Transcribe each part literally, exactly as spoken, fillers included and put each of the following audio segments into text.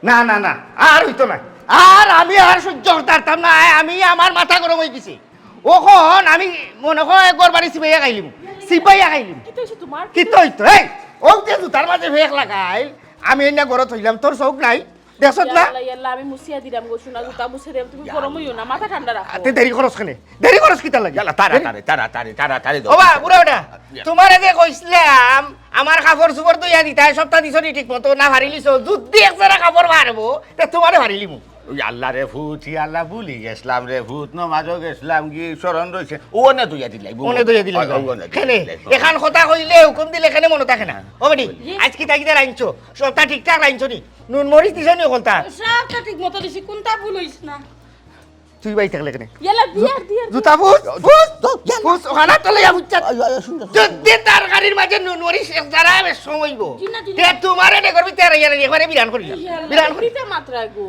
না, না, না, আর অইতো নায়। আর আমি আর সহ্য করতাম পারতাম নায়। আমি, আমার মাথা গরম অইগেছে। অখন আমি মনে কয় ঘর বাড়ি ছিপাইয়া খাইলিমু, ছিপাইয়া খাইলিমু। কিতা অইছে তুমার? কিতা অইতো? এই, অউ যে জুতার মাঝে ফেক লাগাইল, আমি অইন্যা ঘরো থইলাম, তোর চউখ নাই, দেখছত না? ইয়াল্লা, ইয়াল্লা, আমি মুছিয়া দিলাম গো, সোনা, জুতা মুছিয়া দিলাম, তুমি গরম অইও না, মাথা ঠান্ডা রাখো। তে দেরি করস কেনে? দেরি করস কিতার লাগি? ইয়াল্লা, তাড়াতাড়ি, তাড়াতাড়ি, তাড়াতাড়ি দেও। ওবা, বুড়া বেটা, ইয়া। তুমারে যে কইছলাম, আমার কাপড়-চোপড় ধইয়া দিতায়, সবতা দিছো নি ঠিক মতো? না পারিলিছো? যুদি এক জেরা কাপড় বার অইবো, তে তুমারে পারিলিমু। ওই আল্লাহ রে ফুত, ই আল্লাহ, ভুলি গেছলাম রে ফুত, নমাজো গেছলাম গি, স্মরণ রইছে। অনে ধইয়া দিলাই, অনে ধইয়া দিলাই। অনে ধইয়া দিলাই। কেনে? এখান কথা কইলে, হুকুম দিলে কেনে মনো থাকে না? ও বেটি, জি। আইজ কিতা কিতা রাইনছো? সবতা ঠিকঠাক রাইনছো নি? নুন মরিচ দিছো নি অকলতা? সবতা ঠিক মতো দিছি, কুনতা ভুল অইছে না। তুই বাড়ি থাকলে কেনে? ইয়াল্লা, দিয়ার, দিয়ার, জুতা দিয়ার। ফুস, ফুস, ফুস, ওখানে তো লইয়া বুঝছা। আয়, আয়, আয়, শুন, শুন, শুন। যদি তরকারির মাঝে নুন মরিচ এক জেরা বেশি অইবো, জি না, জি না। তে তুমারে নে করবি, তে ইয়ার, ইয়ার, একবারে বিরান করি। ইয়াল্লা, বিরান করি। কিতা মাতরায় গো?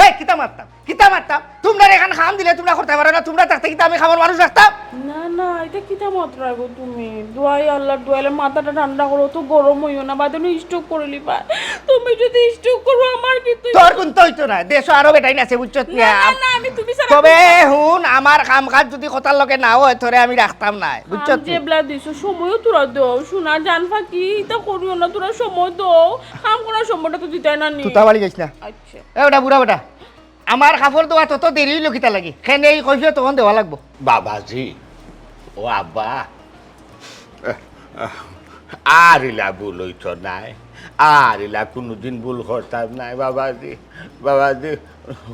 এই, কিতা মাততাম? কিতা মাততাম? তুমরারে এখান কাম দিলে তুমরা করতায় পারো না, তুমরা থাকতে কিতা আমি কামর মানুষ রাখতাম? না, না, ইটা কিতা মাতরায় গো তুমি? দোয়াই আল্লাহর দোয়াইলে মাথাটা ঠান্ডা করো, তো গরম অইও না, বাদে নু stroke করিলিবা। তুমি যদি stroke করো, আমার কিতা অইবো? তোর কুন্তা অইতো না, দেশো আরো বেটাইন আছে, বুঝছত না, না? না, না, আমি তুমি ছাড়া তবে কুন্তা হুন, আমার কাম কাজ যদি কথার লগে না অয়, তোরে আমি রাখতাম নায়, বুঝছত কাম নি? যেবলা দিছো, সময়ও তোরা দেও, সোনা জান ফাকি, ইতা করিও না, তোরা সময় দেও, কাম করার সময়টা তো দিতায় না নি। তুতা বাড়ি যাইস না। আচ্ছা। এ বেটা, বুড়া বেটা, আমার কাপড় ধোয়া তত দেরি অইলো কিতার লাগি? কেনে ই কৈফিয়ত অখন দেওয়া লাগবো। বাবাজি, ও আব্বা, আর ইলা ভুল অইতো নায়, আর ইলা কুনুদিন ভুল করতাম নায় বাবাজি। বাবাজি,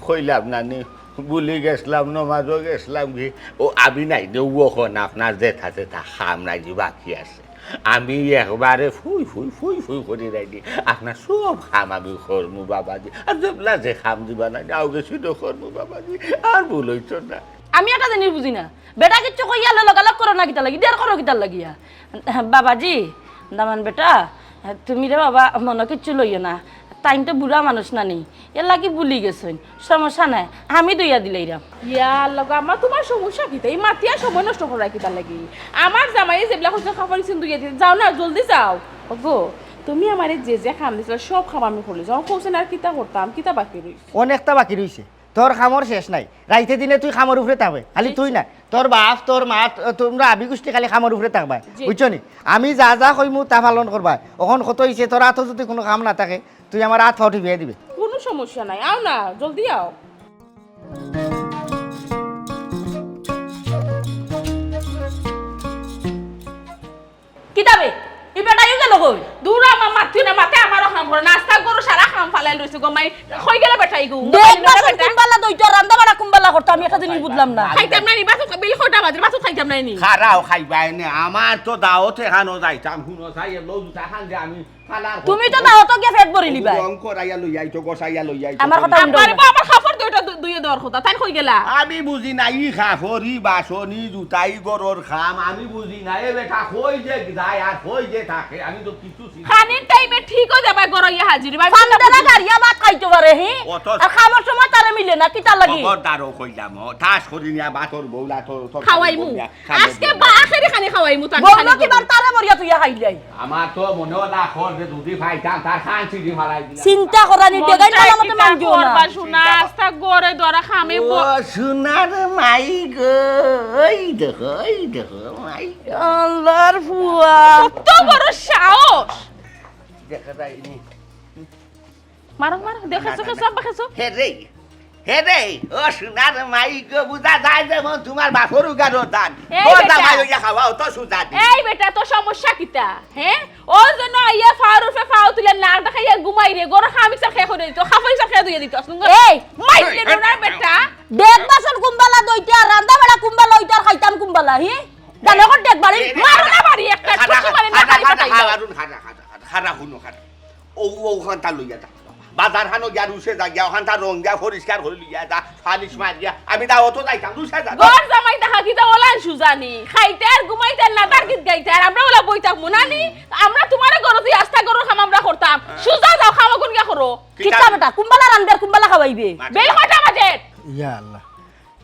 কইলাম না নি, ভুলি গেছলাম, নমাজো গেছলাম গি। ও আমি নাইলে অখন আপনার যেতা যেতা কাম নাইলে বাকি আছে। আমি একবারে ফুই ফুই ফুই ফুই করি রাইনি। আপনার সব কাম আমি করমু বাবাজি। আর যেবলা যে কাম দিবা না, যাও গেছি তো করমু বাবাজি। আর ভুল অইতো না। আমি একটা জিনিস বুঝি না, বেটা কিচ্ছু কইয়া লে লগালগ করো না কিতার লাগি, দের করো কিতার লাগিয়া? বাবাজি, দামান বেটা, তুমি রে বাবা মনো কিচ্ছু লইও না, তাইন তো বুড়া মানুষ না নি, এর লাগি ভুলি গেছইন, সমস্যা নাই, আমি ধইয়া দিলাইরাম। ইয়া আল্লাহ গো, আম্মা, তুমার সমস্যা কিতা? ই মাতিয়া সময় নষ্ট করায় কিতার লাগি? আমার জামাইয়ে যেবলা কইছে কাপড় ইছইন ধইয়া দিতে, যাও না, জলদি যাও। ওগো, তুমি আমারে যে যে কাম দিছলায়, সব কাম আমি করলি। যখন কইছইন আর কিতা করতাম, কিতা বাকি রইছে? অনেকটা বাকি রইছে। তোর কামর শেষ নাই। রাইতে দিনে তুই কামর উপরে থাকবে। খালি জি, তুই জি। না, তোর বাপ, তোর মা, ত-, তুমরা আবি গুষ্টি খালি কামর উপরে থাকবায়। জি। বুঝছো নি? আমি যা যা কইমু তা পালন করবায়। অখন কত অইছে, তোর আতো যদি কুনু কাম না থাকে, তুই আমার আত পাও টিপিয়া দিবে। কুনু সমস্যা নাই, আও না, জলদি আও। কিতা বে? ই বেটাইও গেল কই? দূর আম্মা, মাতিও না, মাতে আমারও কাম করে না। আস্তা ঘরো সারা কাম ফালাইল রইছে গো মাই। কই গেল বেটাইগু? দেখ বাসন কুনবালা ধইতো, রান্দা বাড়া কুনবালা করতো, আমি একটা জিনিস বুঝলাম না। খাইতাম না নি, বাসন বিল কয়টা বাজে, বাসন খাইতাম না নি। খারাও খাইবায় নে, আমার তো দাওত এখানো যাইতাম, হুনো চাই, লও দুটা খান যে আমি তুমি তো দাওতো গিয়া পেট ভরিলিবায়। রং করাইয়া লইয়া আইতো, গোসাইয়া লইয়া আইতো। আমার কথা হুনো। আব্বারে বা আমার কাপড় দুইটা ধু-, ধুইয়া দেওয়ার কথা, তাইন কই গেলা? আমি বুঝি না, ই কাপড়, ই বাসন, ই জুতা, ই ঘরর কাম, আমি বুঝি না। এ বেটা কই যে যায় আর কই যে থাকে, আমি তো কিচ্ছু চিনি না। খানির টাইমে ঠিক অই যাবায়, ঘরো আইয়া হাজির অইবায়। ফান্দারা গাড়িয়া ভাত খাইতো পারে, হি? অত আর কামর সময় তারে মিলে না, কিতার লাগি? খবরদারও কইলাম, ও, ঠাস করি নিয়া বাতর বউলা তো, তো খাওয়াইমু। বউলা। আজকে বা আখেরি খানি খাওয়াইমু তান বউলো খানি কিবার গরু। তারে মরিয়া তুইয়া খাইলাই। আমার তো মনে অয় না খর যে দুধি ফাইতাম, তার খান চিনি ফালাই দিলাম। চিন্তা করানি, মনটা ডেগাই মালা মতে কিতা মানজো না। করবা শুনা, আস্তা গরে দরা খামে ব- ও সোনার মাই গো, ওই দেখো, ওই দেখো, মাই গো। আল্লাহর ফুয়া। কত বড় সাহস। দেখা যায়নি। মারো, মারো, দেখেছো, না, না, খেছো, না। আব্বা, খেছো? হে রে, হে রে, ও সোনার মাই গো, বুঝা যায় যেমন তোমার বাপর উগারো দান। এই ও বেটা। দামাই অইয়া খাওয়া অত সুজা দি। এই বেটা, তোর সমস্যা কিতা? হে? ও যেন আইয়া ফাওর উপরে ফাও তুলে নাক দেখাইয়া ঘুমাই রে, গরো খামি চা খেয়ে করে দিত, খাফড়ি চা খেয়ে ধুয়ে দিত। এই! মাইরে নোনা বেটা। ডেক বাসন কুম্বালা দইতে আর রান্দা বাড়া কুম্বালা অইতে আর খাইতাম কুম্বালা, হি? জানো কর ডেক বাড়ি? এ, এ, মারো না বাড়ি একটা, খারা, ছুটি মারে না খারা, খালি খারা, পাঠাইয়া। খারা, খারা, খারা, খারা, হুনো, খারা। ও, ও, ওখানটা লইয়া যা। বাজার হানো গিয়া রুশে যা, গিয়া ওখানটা রং দিয়া পরিষ্কার করি লইয়া যা, পালিশ মার গিয়া। আমি দাওয়াতো যাইতাম, রুশে যা। ঘর জামাই দেখা কিতা ওলান সুজানি। খাইতে আর ঘুমাইতে আর নাদার গীত গাইতে আর আমরা ওলা বই থাকমু না নি? আমরা তোমারে ঘরো দিয়া আস্তা ঘরর কাম আমরা করতাম। সুজা যাও, কাম অগুন গিয়া করো। কিতা কিতা বেটা, কুম্বালা রানবে আর কুম্বালা খাওয়াইবে? মাঝে বেল কয়টা বাজে? ইয়া আল্লাহ।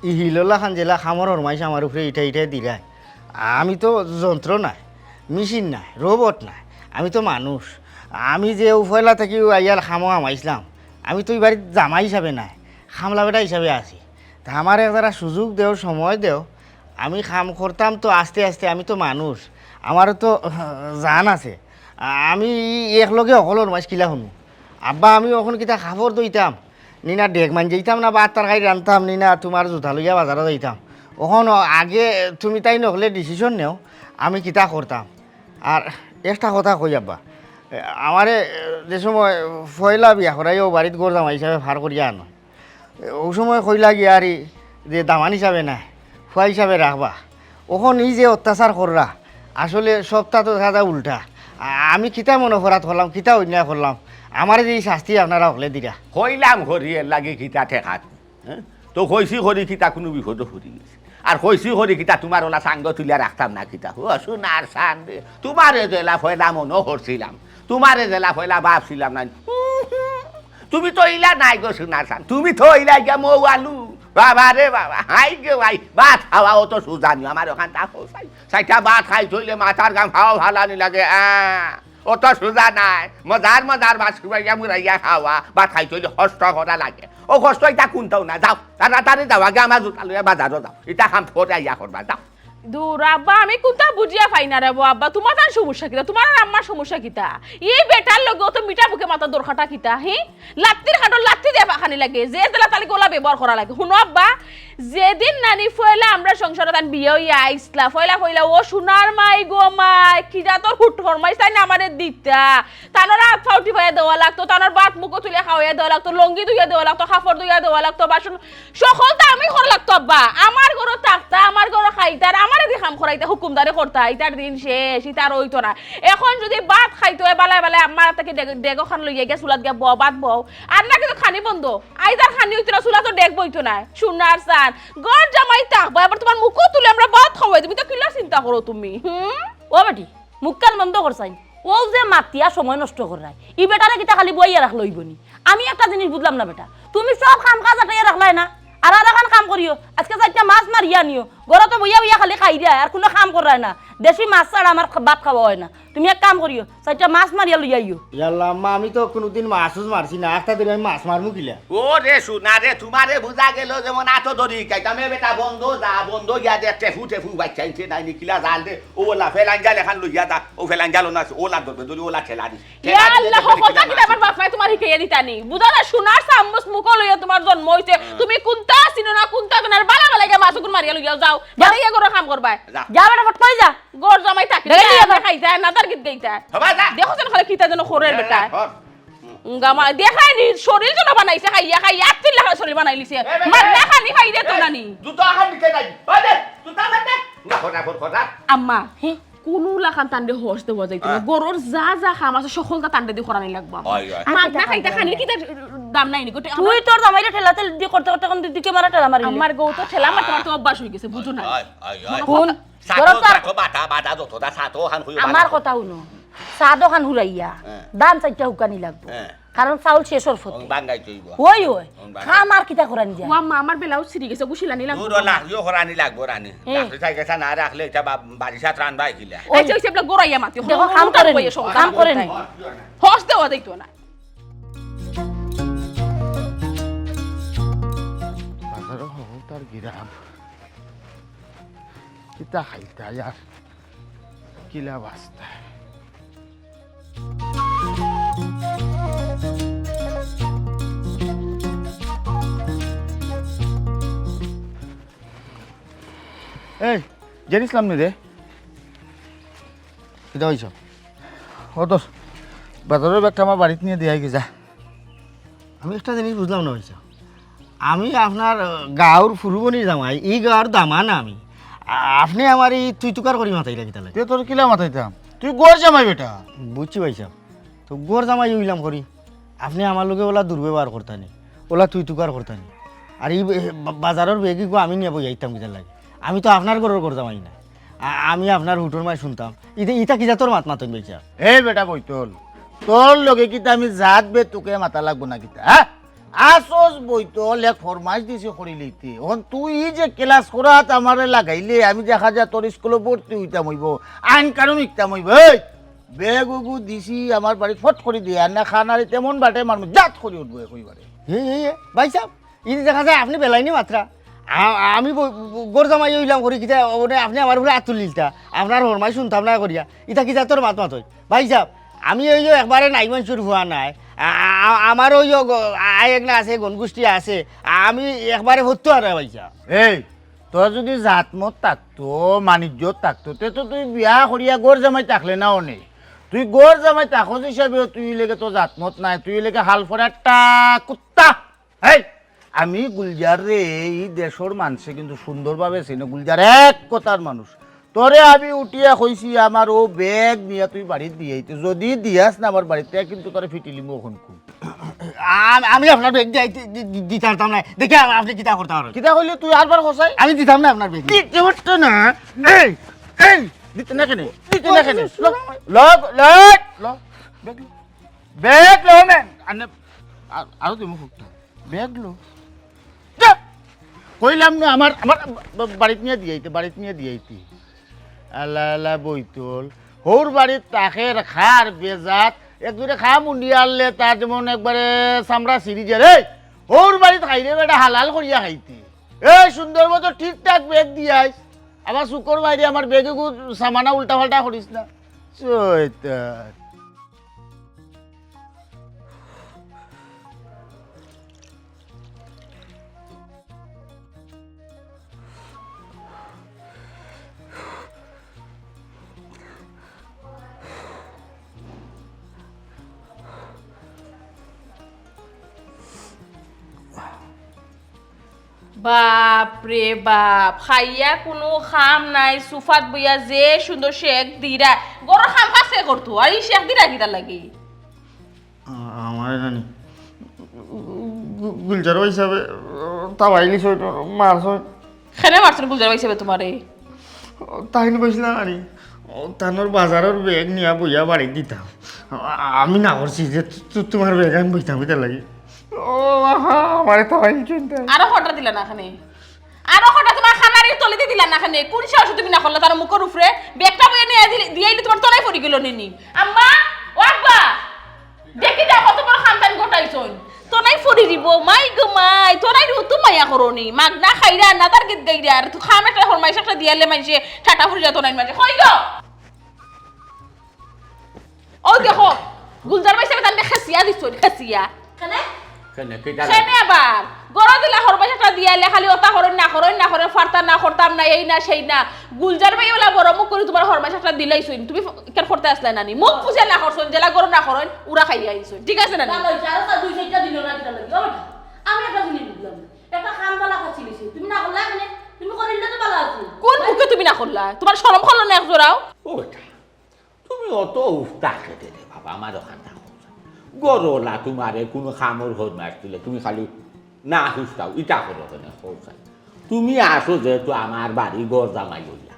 ই হিলোলা খান যেলা খামর হরমাইশ আমার উপরে ইটা ইটা দিরায়। আমি তো যন্ত্র নায়, মেশিন নায়, রোবট নায়, আমি তো মানুষ। আমি যে উফয়লা থাকি আইয়ার খামো হামাইছলাম, আমি তো ই বাড়িত জামাই হিসাবে নায়, কামলা বেটা হিসাবে আছি। তে আমারে যারা সুযোগ দেও, সময় দেও, আমি কাম করতাম তো আস্তে আস্তে, আমি তো মানুষ, আমারও তো জান আছে। আ-, আমি ই একলগে হকলর মাইজ কিলা হুনমু? আব্বা, আমি অখন কিতা কাপড় ধইতাম, নি না ডেগ মাঞ্জাইতাম, না ভাত তরকারি রানতাম, নি না তুমার জুতা লইয়া বাজারো যাইতাম। অখন আগে তুমি তাইন অকলে decision নেও, আমি কিতা করতাম। আর একটা কথা কই আব্বা, এ, আমারে, এ, যে সময় পয়লা বিয়া করাইয়া অউ বাড়িত ঘর জামাই হিসাবে ফার করিয়া আনো, এ, অউ সময় কইলা গিয়া আর ই যে দামান হিসাবে নায়, ফুয়া হিসাবে রাখবা। অখন ই যে অত্যাচার কররা, আসলে সবটা তো দেখা যায় উল্টা। আ-, আমি কিতা মনো অপরাধ করলাম, কিতা অন্যায় করলাম, আমারে যে ই শাস্তি আপনারা হকলে দিরা? কইলাম করি এর লাগি কিতা ঠেকাত। হ্যাঁ? তো কইছি করি কিতা কুনু বিপদো পড়ি গেছি? আর কইছি করি কিতা তুমার অলা সাঙ্গ তুলিয়া রাখতাম না কিতা? ও সোনার চান রে, তুমারে যেলা পয়লা মনো করছিলাম, তুমারে যেলা পয়লা ভাবছিলাম না। তুমি তো ইলা নায় গো সোনার চান, তুমি তো ইলা গিয়া মৌ আলু। বাবা রে বাবা, হায় গো হায়, ভাত খাওয়া অত সুজা নি আমার অখান তা কও চাই। চাইরটা ভাত খাইতে অইলে মাথার ঘাম পাও ফালানি লাগে, আ। অত সুজা নায়। মজার মজার মাছ খুবাইয়া মুড়াইয়া খাওয়া, ভাত খাইতে অইলে কষ্ট করা লাগে। অউ কষ্ট ইতা কুনটাও না। যাও, তাড়াতাড়ি যাও, আগে আমার জুতা লইয়া বাজারো যাও। ইতা কাম পরে আইয়া করবা, যাও। দূর আব্বা, আমি কুনতা বুঝিয়া পাই না রে বা আব্বা। তুমার তান সমস্যা কিতা? তুমার আর আম্মার সমস্যা কিতা? ই বেটার লগে অত মিঠা মুখে মাতার দরকারটা কিতা, হি? লাত্তির কাঠর লাত্তি দিয়া ফাকানি লাগে, যে যেলা তালি অলা ব্যবহার করা লাগে। হুনো আব্বা, যেদিন নানি পয়লা আমরার সংসারো তান বিয়া অইয়া আইছলা, পয়লা পয়লা ও সোনার মাই গো মাই, কি জাতর হুট ফরমাইছ তাইন আমারে দিতা। তানর আত পাও টিপাইয়া দেওয়া লাগতো, তানর ভাত মুখো তুলিয়া খাওয়াইয়া দেওয়া লাগতো, লুঙ্গি ধুইয়া দেওয়া লাগতো, কাপড় ধুইয়া দেওয়া লাগতো, বাসন হকলতা আমি করা লাগতো আব্বা। আমার ঘরো থাকতা, আমার ঘরো খাইতা, আর আমারে দি কাম করাইতা, হুকুমদারি করতা, ইতার দিন শেষ, ইতা আর অইতো না। অখন যুদি ভাত খাইতে অয়, বালায় বালায় আম্মার আত থাকি ডেগ-, ডেগ অখান লইয়া গিয়া চুলাত গিয়া বও, ভাত বও। আর না কিন্তু খানি বন্ধ। আইজ আর খানি অইতো না, চুলাত তো ডেগ বইতো না। সোনার চান, ঘর জামাই থাকবা, আবার তুমার মুখো তুলে আমরা ভাত খাওয়াই দিমু, ইতা কিলা চিন্তা করো তুমি? হুম? ও বেটি, মুখখান বন্ধ কর চাইন। অউ যে মাতিয়া সময় নষ্ট কররায়, ই বেটারে কিতা খালি বওয়াইয়া রাখলে অইবো নি? আমি একটা জিনিস বুঝলাম না বেটা, তুমি সব কাম কাজ আটাইয়া রাখলায় না, আর আর অখান কাম করিও। আইজকে চাইরটা মাছ মারিয়া আনিও, ঘরো তো বইয়া বইয়া খালি খাইরায়, আর কুনু কাম কররায় না। দেশি মাছ ছাড়া আমার খা-, ভাত খাওয়া অয় না। তুমি এক কাম করিও, চাইরটা মাছ মারিয়া লইয়া আইও। ইয়াল্লা আম্মা, আমি তো কুনুদিন মাছ উছ মারছি না, একটা দিন আমি মাছ মারমু কিলা? ও রে সোনা রে, তুমারে বুঝা গেল যেমন আতো ধরি খাইতাম। এ বেটা বন্ধ যা, বন্ধ গিয়া দেখ, টেফু টেফু বাইচ্চা ইনতে নাই নি, কিলা জাল দে। অউ অলা ফেলাইন জাল অখান লইয়া যা, অউ ফেলাইন জাল অনো আছে, অলা ধরবে, ধরি অলা ঠেলা দি। ইয়া আল্লাহ, হকলতা কিতা আমার বাপ মায়ে তুমারে হিকাইয়া দিতা নি? বুঝা যায় সোনার চামচ মুখো লইয়া তুমার জন্ম অইছে। তুমি কুনতা চিনো না, কুনতা জানো না, বালা বালা গিয়া মাছ অগুন মারিয়া লইয়া যাও। বাড়ি গিয়া ঘরো কাম করবায়। যা। যা বেটা, ফট করি যা। ঘর জামাই থাকি। বেটা, যা, যা। খাইতা, নাদার গীত গাইতা। হবা যা। দেখো যেন খালি কিতা যেন করের বেটা। ধর। উঙ্গামা, দেখায় নি, শরীর যেন বানাইছে, খাইয়া খাইয়া, আত্তির লাখান শরীর বানাইলিছে। এ, এ, মার এ, লাখানি খাই দে তো এ, নানি। জুতো আখান নিচে নাই। ওই দে, জুতো আখান দে। না, খোদা, খোদা, খোদা। আম্মা, হি? কুনু লাখান তানরে হর্ষ দেওয়া যাইতো না। হ্যাঁ। ঘরর যা যা কাম আছে, হকলতা তানরে দি করানি লাগবো আমার। অয়, অয়। মাগনা খাইতা খানির কিতা দাম নাই নি, গোটে তুই আমার তোর জামাইরে ঠেলা ঠেলি দি করতে করতে কোন দিকে মারা ঠেলা মারি আমার গো তো ঠেলা মারতে মারতে অভ্যাস অই গেছে, বুঝো না। অয়, অয়, অয়। মনে হুন, কথা সাতো, ঘরর তো আর সাতো, বাটা, বাটা, যত দা, সাতো, হান হুইও আমার বাটা। কথা হুনো, সাদো খান হুরাইয়া, হ্যাঁ। ধান চাইরটা হুকানি লাগবো। হ্যাঁ। কারণ চাউল শেষ অর পথে। অন বাঙ্গাই তৈব। ওই, ওই। অন বাঙ্গাই। কাম আর কিতা করানি যায়? ও আম্মা, আমার ব্লাউজ ছিঁড়ি গেছে, গুছিলানি লাগবো। দূর, ও লাখিও করানি লাগবো, রানী। হ্যাঁ। লাখি চাই গেছে না রাখলে, এটা বা-, বাড়ি সাত রান বাই কিলা। এই যে, ওই যে, আপনার গোড়াইয়া মাতি, দেখো, হলো কাম মোটা করে বইয়ে নি, সংসার কাম করে করতে। নি। হর্ষ দেওয়া যাইতো না। বাজারো হকলতার গিরাম। কিতা খাইতা আর কিলা বাস্তা। এই, জেন ইসলাম নি রে? কিতা অইছে? ও দোষ, বাজারর ব্যাগটা আমার বাড়িত নিয়া দিয়া গি যা। আমি একটা জিনিস বুঝলাম না ভাইসাব, আমি আপনার, আহ, গাঁওর ফুরুবনির জামাই, ই গাঁওর দামান আমি। আ-, আপনে আমারে ই তুই তুকার করি মাতাইরা কিতার লাগি? তে তোর কিলা মাতাইতাম? তুই ঘর জামাই বেটা। বুঝছি ভাইসাব, তো ঘর জামাই অইলাম করি, আপনে আমার লগে অলা দুর্ব্যবহার করতা নি, অলা তুই তুকার করতা নি। আর ই বে-, বা-, বাজারর ব্যাগ ইগু আমি নিয়া বইয়া আইতাম কিতার লাগি? আমি তো আপনার ঘরর ঘর জামাই না। আ-, আমি আপনার হুটুর মায় শুনতাম। ইতা, ইতা কি জাতর মাত মাতইন ভাইসাব? এই বেটা বৈতল, তোর লগে কিতা আমি জাত বে তোকে মাতা লাগবো না কিতা, হ্যাঁ? আসস বৈতল এক ফরমাইশ দিছি করি লইতে। অখন তুই ই যে ক্লাস করাত আমারে লাগাইলে আমি দেখা যায় তোর স্কুলো ভর্তি অইতাম অইবো, আইন কানুন শিখতাম অইবো। এই, বেগ উগু দিছি আমার বাড়িত ফট করি দিয়া, আর না খানারি তেমন বাটে মারমু, জাত করি উঠবো একইবারে। হে, হে, হে, ভাইসাব, ইদি দেখা যায় আপনে বেলাইনি মাতরা। আ-, আমি ব-, ব-, ঘর জামাই অইলাম করি কিতা, মানে আপনে আমার উপরে আত তুলিলতা, আপনার হরমাই শুনতাম না করিয়া, ইতা কিতা তোর মাত মাতই? ভাইসাব, আমি অইও একবারে নাই মানষর ফুয়া নায়, আ-, আ-, আমার অইও গ-, আয়েক না আছে, গণগোষ্ঠী আছে, আমি একবারে হত্য আর ভাইসাব। এই, তোর যুদি জাতমত থাকতো, মানিজ্য থাকতো, তে তো তুই বিয়া করিয়া ঘর জামাই থাকলে না অনে। তুই ঘর জামাই থাকস হিসাবেও তুই ইলেগে তোর জাতমত নাই, তুই ইলেগে হাল ফরা একটা কুত্তা। হেই, আমি গুলজাররে ই দেশর মানষে কিন্তু সুন্দরভাবে চিনে, গুলজার এক কথার মানুষ। তোরে আমি উঠিয়া কইছি আমার অউ বেগ নিয়া তুই বাড়িত দিয়াইতে, যুদি দিয়াস না আমার বাড়িত, তে কিন্তু তোরে ফিটিলিমু অখনকু। আম-, আমি আপনার বেগ দিয়া-, দি-, দি-, দি-, দিতাম পারতাম না। দেখি আ-, আপনে কিতা করতা পারইন। কিতা কইলে তুই আরবার কছাই? আমি দিতাম না আপনার বেগ। দিতে পারতো না। এই, এই, দিতে না কেনে? দিতে না কেনে? ল, ল, ল, ল। বেগ ল। বেগ ল, ম্যান। আনে, আ-, আরো দিমু খুঁটটা। বেগ ল। যা। কইলাম না, আমার, আমার বা-, বাড়িত নিয়া দিয়াইতে, বাড়িত নিয়া দিয়াইতে। আলা, আলা, বইতল। হউর বাড়িত থাকের খার বেজাত, একজুরে খা মুন্ডি আনলে তার যেমন একবারে চামড়া ছিঁড়ি যায়। এই, হউর বাড়িত খাইরে বেটা হালাল করিয়া খাইতে। এই সুন্দর মতো ঠিকঠাক বেগ দিয়াইস। আবার শুকর বাইরে আমার বেগে গু সামানা উল্টা পাল্টা করিস না। শয়তান। বাপ রে বাপ, খাইয়া কুনু কাম নাই, সুফাত বইয়া যে সুন্দর শেক দিরা। ঘরর কাম কাজ কে করতো, আর ই শেক দিরা কিতার লাগি? আ-, আমারে নানি, গু-, গুলজার ভাইসাবে তাবাইলিছইন, মারছইন। কেনে মারছইন গুলজার ভাইসাবে তুমারে? তাইন কইছলা নানি, তানর বাজারর বেগ নিয়া বইয়া বাড়িত দিতাম। আ-, আমি না করছি যে তু-, তুমার বেগ আমি বইতাম কিতার লাগি। ও, আহা, আমারে তাবাইলিছইন তাইন। আরো কটা দিলা না কেনে? আরো কটা তুমার কানারির তলেদি দিলা না কেনে? কুন সাহসে তুমি না করলা তার মুখর উপরে? বেগটা বইয়া নিয়া দিলে, দিয়াইলে তুমার তলাই পড়ি গেলো নি নি। আম্মা, ও আব্বা, দেখি দেও কত বড় কাম তাইন ঘটাইছইন। তলাই পড়ি দিব, মাই গো মাই, তলাই রে তো মায়া করো নি। মাগনা খাইরা, নাদার গীত গাইরা, আর তুই কাম একটা ফরমাইশ একটা দিয়াইলে মানষে ঠাটা ফুরি যা তলাইর মাঝে। কই গো? ও দেখো, গুলজার ভাইসাবে তানরে খেসিয়া দিছইন, খেসিয়া। কেনে? কেনে, কিতা কেনে আবার? ঘরো দিলা ফরমাইশ একটা দিয়াইলে, খালি অতা করইন না, করইন না, করইন, পারতা না, করতাম না, এই না, সেই না। গুলজার ভাই ওলা বড় মুখ করি তুমার ফরমাইশ একটা দিলাইছইন। তুমি ফ-, কেন করতে আসলায় নানি? মুখ ফুজিয়া না করছইন, যেলা ঘরো না করইন, উরা খাইয়া আইছইন। ঠিক আছে না নি? ভালা অইছে, আরো তা দুই চাইরটা দিলো না কিতার লাগি? ও বেটা, আমি একটা জিনিস বুঝলাম না। একটা কাম বালা করছি নিছি। তুমি না করলা কেনে? তুমি করিলে তো ভালা আছিল। কোন মুখে তুমি না করলা? তুমার শরম করলো না এক জোড়াও? ও বেটা, তুমি অত উফতা কেনে রে বাবা, আমার অখান থাকো। ঘরো অলা তুমারে কুনু কামর ফরমাইশ দিলে তুমি খালি না হুস্তাও, ইতা করো কেনে কও চাই? তুমি আছো যেহেতু আমার বাড়ি ঘর জামাই অইয়া,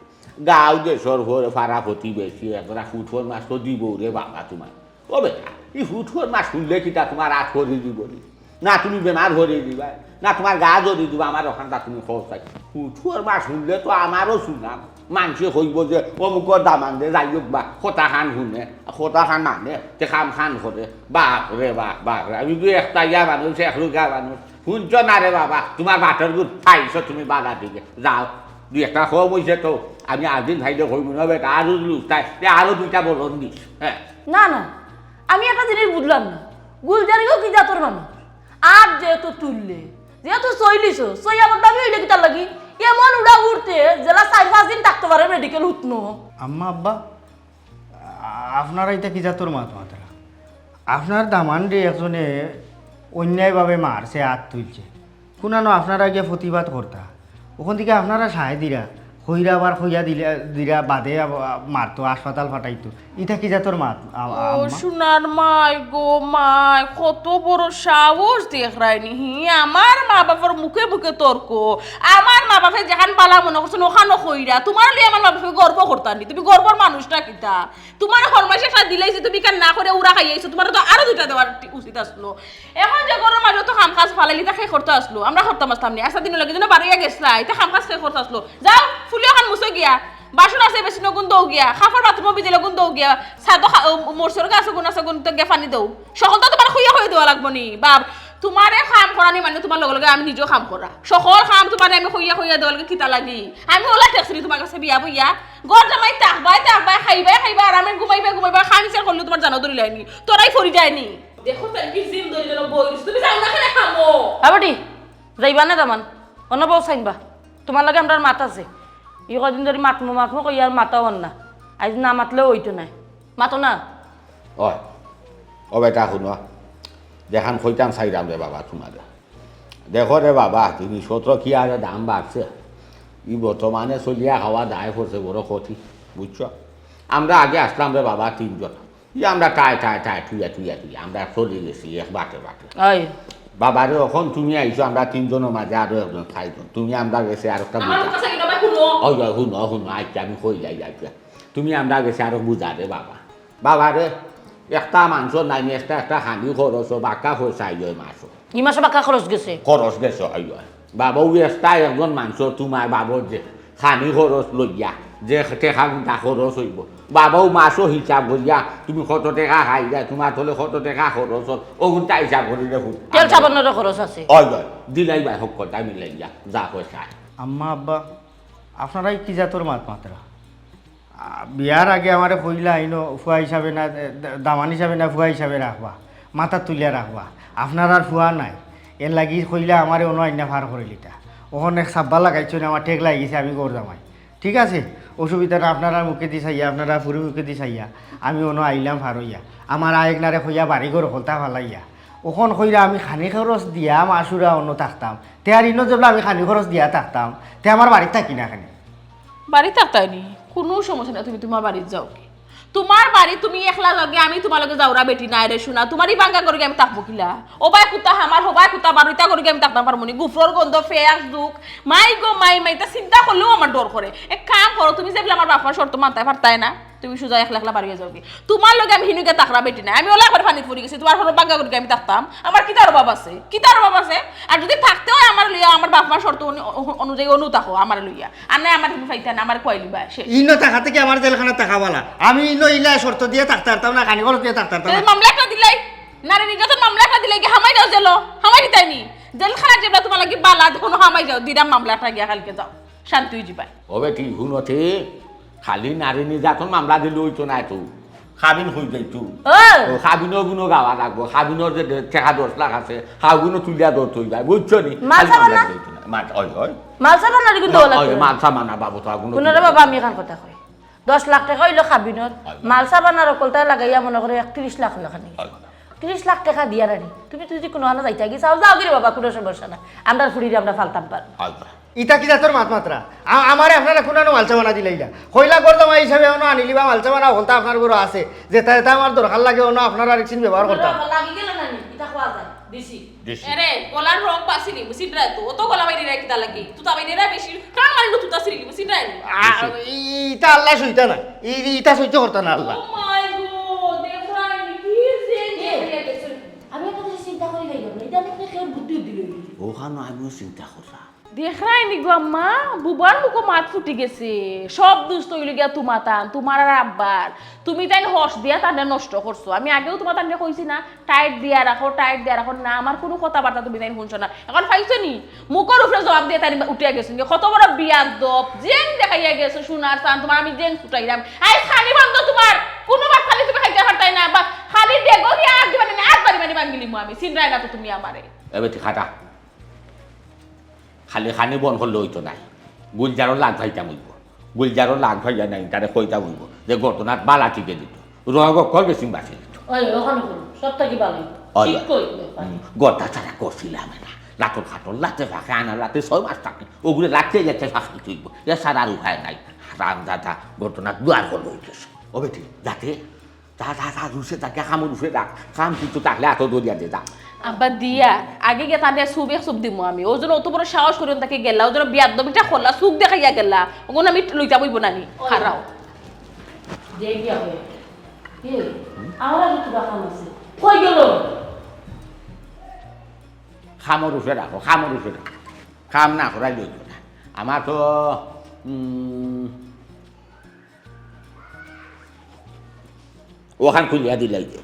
গাঁও দেশর হরে পাড়া প্রতিবেশী একরা ফুটফর মাছ তো দিবো রে বাবা তুমার। ও বেটা, ই ফুটফর মাছ শুনলে কিতা তুমার আত করি দিব নি? না তুমি বেমার করি দিবা, না তুমার গা জ্বলি দিবা, আমার অখানটা তুমি কও চাই। ফুটফর মাছ শুনলে তো আমারও সুনাম। মানষে কইবো যে অমুকর দামান্দে যাই হোক বা কথা খান শুনে, কথা খান মানে, তে কাম খান করে। বাপ রে বাপ, বাপ রে। আমি তো একটা ইয়া মানুষ, এক রুগা মানুষ। শুনছো না রে বাবা, তুমার বাটর গুট পাইছো তুমি বাধা দিকে। যাও, দুই একটা কম অইছে তো, আমি আরদিন খাইলে কইব না বেটা, আরো লুজ তাই, তে আরো দুইটা বলন দিস। হ্যাঁ। না, না, আমি একটা জিনিস বুঝলাম না, গুলজারিও কি জাতর মানুষ? আর যেহেতু তুললে, যেহেতু সইলিছো, সইয়া বদনামি অইলে কিতার লাগি? এমন উড়া উড়তে, যেলা চাইর পাঁচ দিন থাকতো পারে মেডিকেল হুতনো। আম্মা, আব্বা, আ-, আপনারা ইতা কি জাতর মাত মাতরা? আপনার দামানরে একজনে অন্যায়ভাবে মারছে, আত তুলছে। কুনানো আপনারা গিয়া প্রতিবাদ করতা। অখান থাকি আপনারা সায় দিরা, কইরা আবার কইয়া দিলা, দিরা বাদে আব-, আ-, মারতো, হাসপাতাল পাঠাইতো। ইতা কি জাতর মাত, আ-, আ-, ও আম্মা? সোনার মাই গো মাই, কত বড় সাহস দেখরায়নি। হি, আমার মা বাপর মুখে মুখে তর্ক। আমার মা বাপে যেখান বালা মনে করছইন, অখানও কইরা। তুমার লইয়া আমার মা বাপে গর্ব করতা নি। তুমি গর্বর মানুষটা কিতা? তুমার ফরমাইশ একটা দিলাইছি, তুমি কেন না করে উড়া খাইয়া আইছো? তুমার তো আরো দুইটা দেওয়ার টি-, উচিত আসলো। এখন যে ঘরর মাঝে তো কাম কাজ ফালাইলি, তা কে করতে আসলো? আমরা করতাম আসতাম নি। আস্তা দিন লাগি যেন বারইয়া গেছলা, ইতা কাম কাজ কে করতে আসলো? যাও, ফুলিও খান মুছো গিয়া। বাসন আছে বেসিনো গুন দেও গিয়া, কাপড় বাথরুমো ভিজাইলে গুন দেও গিয়া, ছাদো খা-, ও, মরিচর গাছো গুন আছে গুন তো গিয়া পানি দেও। হকলতা তুমার কইয়া কইয়া দেওয়া লাগবো নি? বাপ, তুমারে কাম করানি মানে তুমার লগে লগে আমি নিজেও কাম করা। হকল কাম তুমারে আমি কইয়া কইয়া দেওয়া লাগে কিতা লাগি? আমি অলা ঠেকছি নি তুমার গেছে বিয়া বইয়া? ঘর জামাই থাকবায় থাকবায়, খাইবায় খাইবায়, আরামে ঘুমাইবায় ঘুমাইবায়, কাম ইচ্ছা করলে তুমার জানো ধরিলায়নি, তোরাই ফরি যায়নি। দেখো তাই কি জিম ধরি যেন বই রইছে, তুমি যাও না কেনে কামো? হ্যাঁ বেটি, যাইবা না তামান? অন্য বউ চাইনবা? তুমার লগে আমরার মাত আছে। ই কয়দিন ধরি মাতমু মাতমু কইয়া আর মাতাও অর না। আইজ না মাতলেও অইতো নায়। মাতো না। ওই, ও বেটা, হুনো, যেখান কইতাম চাইরাম রে বাবা তুমারে। দেখো রে বাবা, জিনিসপত্র কি আর দাম বাড়ছে। ই বর্তমানে চলিয়া খাওয়া দায় পড়ছে বড় কঠিন, বুঝছো? আমরা আগে আছলাম রে বাবা তিনজন, ই আমরা টায় টায় টায় টুইয়া টুইয়া টুইয়া আমরা চলি গেছি এক বাটে বাটে। ওই। বাবারে, অখন তুমি আইছো, আমরা তিনজনর মাঝে আরো একজন চাইরজন। তুমি আমরার গেছে আর একটা আমার বুঝা। কথা কি না ভাই, হুনো। ওই, ওই, হুনো, হুনো, আচ্ছা, আমি কই যাই, আচ্ছা। তুমি আমরার গেছে আরো বুঝা দে বাবা। বাবারে, একটা মানষর নাইনি, একটা, একটা খানি খরচ, বাক্কা পয়সা আইয় মাসো। ই মাসো বাক্কা খরচ গেছে। খরচ গেছে, ওই, ওই। বাবা, ওই একটা একজন মানষর তুমার বাবর যে খানি খরচ লইয়া, যে টেকা গুনতা খরচ অইবো। বাবা, ও মাসো হিসাব করিয়া, তুমি কত টেকা খাইলায়, তুমার তলে কত টেকা খরচ অর, অগুনতা হিসাব করি দেখো। তেল সাবানরও খরচ আছে। ওই, ওই। দিলাই ভাই, হক কথা মিলাইয়া, যা পয়সা। আম্মা, আব্বা, আপনারাই কি জাতর মাত মাতরা? আ, বিয়ার আগে আমারে কইলা, ইনো ফুয়া হিসাবে না, এ, দা-, দামান হিসাবে না, ফুয়া হিসাবে রাখবা, মাথাত তুলিয়া রাখবা। আপনারার ফুয়া নাই, এরলাগি কইলা আমারে অনো আইনা ফার করিলিতা। অখন এক সাব্বা লাগাইছইন, আমার ঠেক লাগি গেছে, আমি ঘর জামাই। ঠিক আছে, অসুবিধা না, আপনারার মুখেদি চাইয়া, আপনারার ফুরির মুখেদি চাইয়া, আমি অনো আইলাম ফার অইয়া। আমার আয়েকনারে কইয়া বাড়ি ঘর হকলতা ফালাইয়া। অখন কইরা আমি খানি খরচ দিয়া মাসুরা অনো থাকতাম। তে আর ইনো যেবলা আমি খানি খরচ দিয়া থাকতাম, তে আমার বাড়িত থাকি না কেনে? বাড়িত থাকতায় নি? কুনু সমস্যা নাই, তুমি তুমার বাড়িত যাওগি। তুমার বাড়িত তুমি একলা যাওগি, আমি তুমার লগে যাওরা বেটি নায় রে সোনা। তুমার ই ভাঙ্গা ঘরো গিয়া আমি থাকমু কিলা? অবায় কুতা আমার, হবায় কুতা বার, ইতা ঘরো গিয়া আমি থাকতাম পারমু নি? গুফরর গন্ধ, ফেয়াস, দুখ, মাই গো মাই, মাই, ইতা চিন্তা করলেও আমার ডর করে। এক কাম করো, তুমি যেবলা আমার বাপ মার শর্ত মানতায় পারতায় না, তুমি সুজা একলা একলা বারইয়া যাওগি। তুমার লগে আমি হিনো গিয়া থাকরা বেটি নায়। আমি অলা একবারে পানিত পড়ি গেছি, তুমার ঘরো ভাঙ্গা ঘরো গিয়া আমি থাকতাম? আমার কিতার অভাব আছে? কিতার অভাব আছে? আর যুদি থাকতে অয় আমারে লইয়া, আমার বাপ মার শর্ত অনু-, অনু-, অনুযায়ী অনো থাকো আমারে লইয়া। আর নায় আমারে তুমি পাইতায় না, আমারে খুয়াইলিবায়, শেষ। ইনো থাকাত থাকি আমার জেলখানাত থাকা ভালা। আমি ইনো ইলা শর্ত দিয়া থাকতাম পারতাম না, খানি খরচ দিয়া থাকতাম পারতাম না। মামলা একটা দিলাই, নারী নির্যাতন মামলা একটা দিলাই, গিয়া হামাই যাও জেলো, হামাই দিতায় নি। জেলখানাত যেবলা তুমার লাগি ভালা, দেখো না, হামাই যাও, দিরাম মামলা একটা, গিয়া কাইলকে যাও। শান্তি অইযিবায়। ও বেটি, হুনো তে, খালি নারী নির্যাতন মামলা দিলে অইতো নায় তো, কাবিন অই যাইতো। ও। ও, কাবিনর গুনো গাওয়া লাগবো, কাবিনর যে দে-, টেকা দশ লাখ আছে, হাগুনো তুলিয়া ধরতে অইবায়, বুঝছো নি? মালসা খালি মামলা বানা? দিলে অইতো নায়। মাল-, ওই, ওই। মালসা বানার কিন্তু না, ওলা ওই, তো। মালসা বানা বাবু তো হাগুনো হুনো রে তুলিয়া বাবা, ধরতে আমি অইবায়। এখান কথা কই। দশ লাখ টেকা অইলো কাবিনর, হয়। মালসা বানার হকলতা লাগাইয়া মনো করো একত্রিশ লাখ অইলো খানি। হয়। ত্রিশ লাখ টেকা দিয়া রানি, তুমি, তুমি যুদি কুনুখানো যাইতায় গি চাও, যাওগি রে বাবা, কুনু সমস্যা নাই। আমরার ফুরিরে আমরা ফালতাম পারমু। হয়। ইতা কি জাতর মাত মাতরা? আ-, আমারে আপনারা কুনানো মালসা বানা দিলাইলা? কইলা ঘর জামাই হিসাবে অনো আনিলিবা, মালসা বানা হকলতা আপনার ঘরো আছে। যেতা যেতা আমার দরকার লাগে অনো আপনারার একদিন ব্যবহার করতাম। লাগি গেল না নি? ইতা কওয়া যায়? দিছি। দিছি। এরে, গলার রং বাঁচিলি, বুঝিরায় তো। অত গলা বাইরে রাখি তা লাগি। তুতা বাইরে রাখ বেশি। কান মারিলো তুতা ছিড়িলি, বুঝিরায় নি? আ, ই-, ইতা আল্লায় সইতা না। ই-, ইতা সহ্য করতা না আল্লায়। Oh my God, দেখরায় নি, কি যে এ, আমি একটা জিনিস চিন্তা করি ভাই, এটা আপনি কেউ বুদ্ধি দিল? ওখানো আমিও চিন্তা করলাম। দেখরায় নি গো আম্মা, বুবার মুখো মাত ফুটি গেছে। সব দুষ তো অইলো গিয়া তুমাতান, তুমার আর আব্বার। তুমি তাইন হস দিয়া তানরে নষ্ট করছো। আমি আগেও তুমাতানরে কইছি না, টাইট দিয়া রাখো, টাইট দিয়া রাখো। না, আমার কুনু কথাবার্তা তুমি তাইন হুনছো না। অখন পাইছো নি? মুখর উপরে জবাব দিয়া তাইন উঠিয়া গেছো নি। কত বড় বিয়াদব, জেন দেখাইয়া গেছো, সোনার চান, তুমার আমি জেন ছুটাইরাম। আইজ খানি বন্ধ তুমার, কুনু ভাত খানি তুমি খাইতায় পারতায় না। বা খালি ডেগো দিয়া আর দিবানি না, আর বাড়ি বাড়ি ভাঙ্গিলিমু আমি। চিনরায় না তো তুমি আমারে। এ বেটি খাটা। খালি খানি বন্ধ করলে অইতো নায়। গুলজারও লাগ খাইতাম অইবো। গুলজারও লাগ খাইয়া নাই, তারে কইতাম অইবো যে ঘটনাত বালা টিকে দিত। রোগ অকল বেশি বাঁচি দিত। ওই, ওখানে করুন। সব থাকি ভালো। ওই, ঠিক ওই। কই, ব্যাপার। হুম, গর্দা ছাড়া করছিলাম না। লাটর খাটর লাতে ফাঁকে আনা লাতে ছয় মাস থাকে। ওগুলো লাতে লাতে ফাঁকে তুইব। এ ছাড়া আর উপায় নাই। হারাম দাদা, ঘটনা দুয়ার হল হয়ে গেছে। ও বেটি, যাতে যা, যা, যা, রুশে যা, গিয়া কামর উপরে রাখ। কাম কিন্তু থাকলে আতো দরিয়া দে, যা। আব্বা দিয়া, আগে গিয়া তানরে সুপ এক সুপ দিমু আমি। ও যেন অত বড় সাহস করি তাকে গেলা, ও যেন বিয়াদবিটা করলা, চুক দেখাইয়া গেলা। ওগুন আমি লইতা বইব না নি? ওই। খারাও। যে গিয়া হয়ে। কি? আমার আগে কিবা কাম আছে। কই গেল? কামর উপরে রাখো, কামর উপরে রাখো। কাম না করাই লইব না। আমার তো, উম, অখান খুলিয়া দিলাই যে,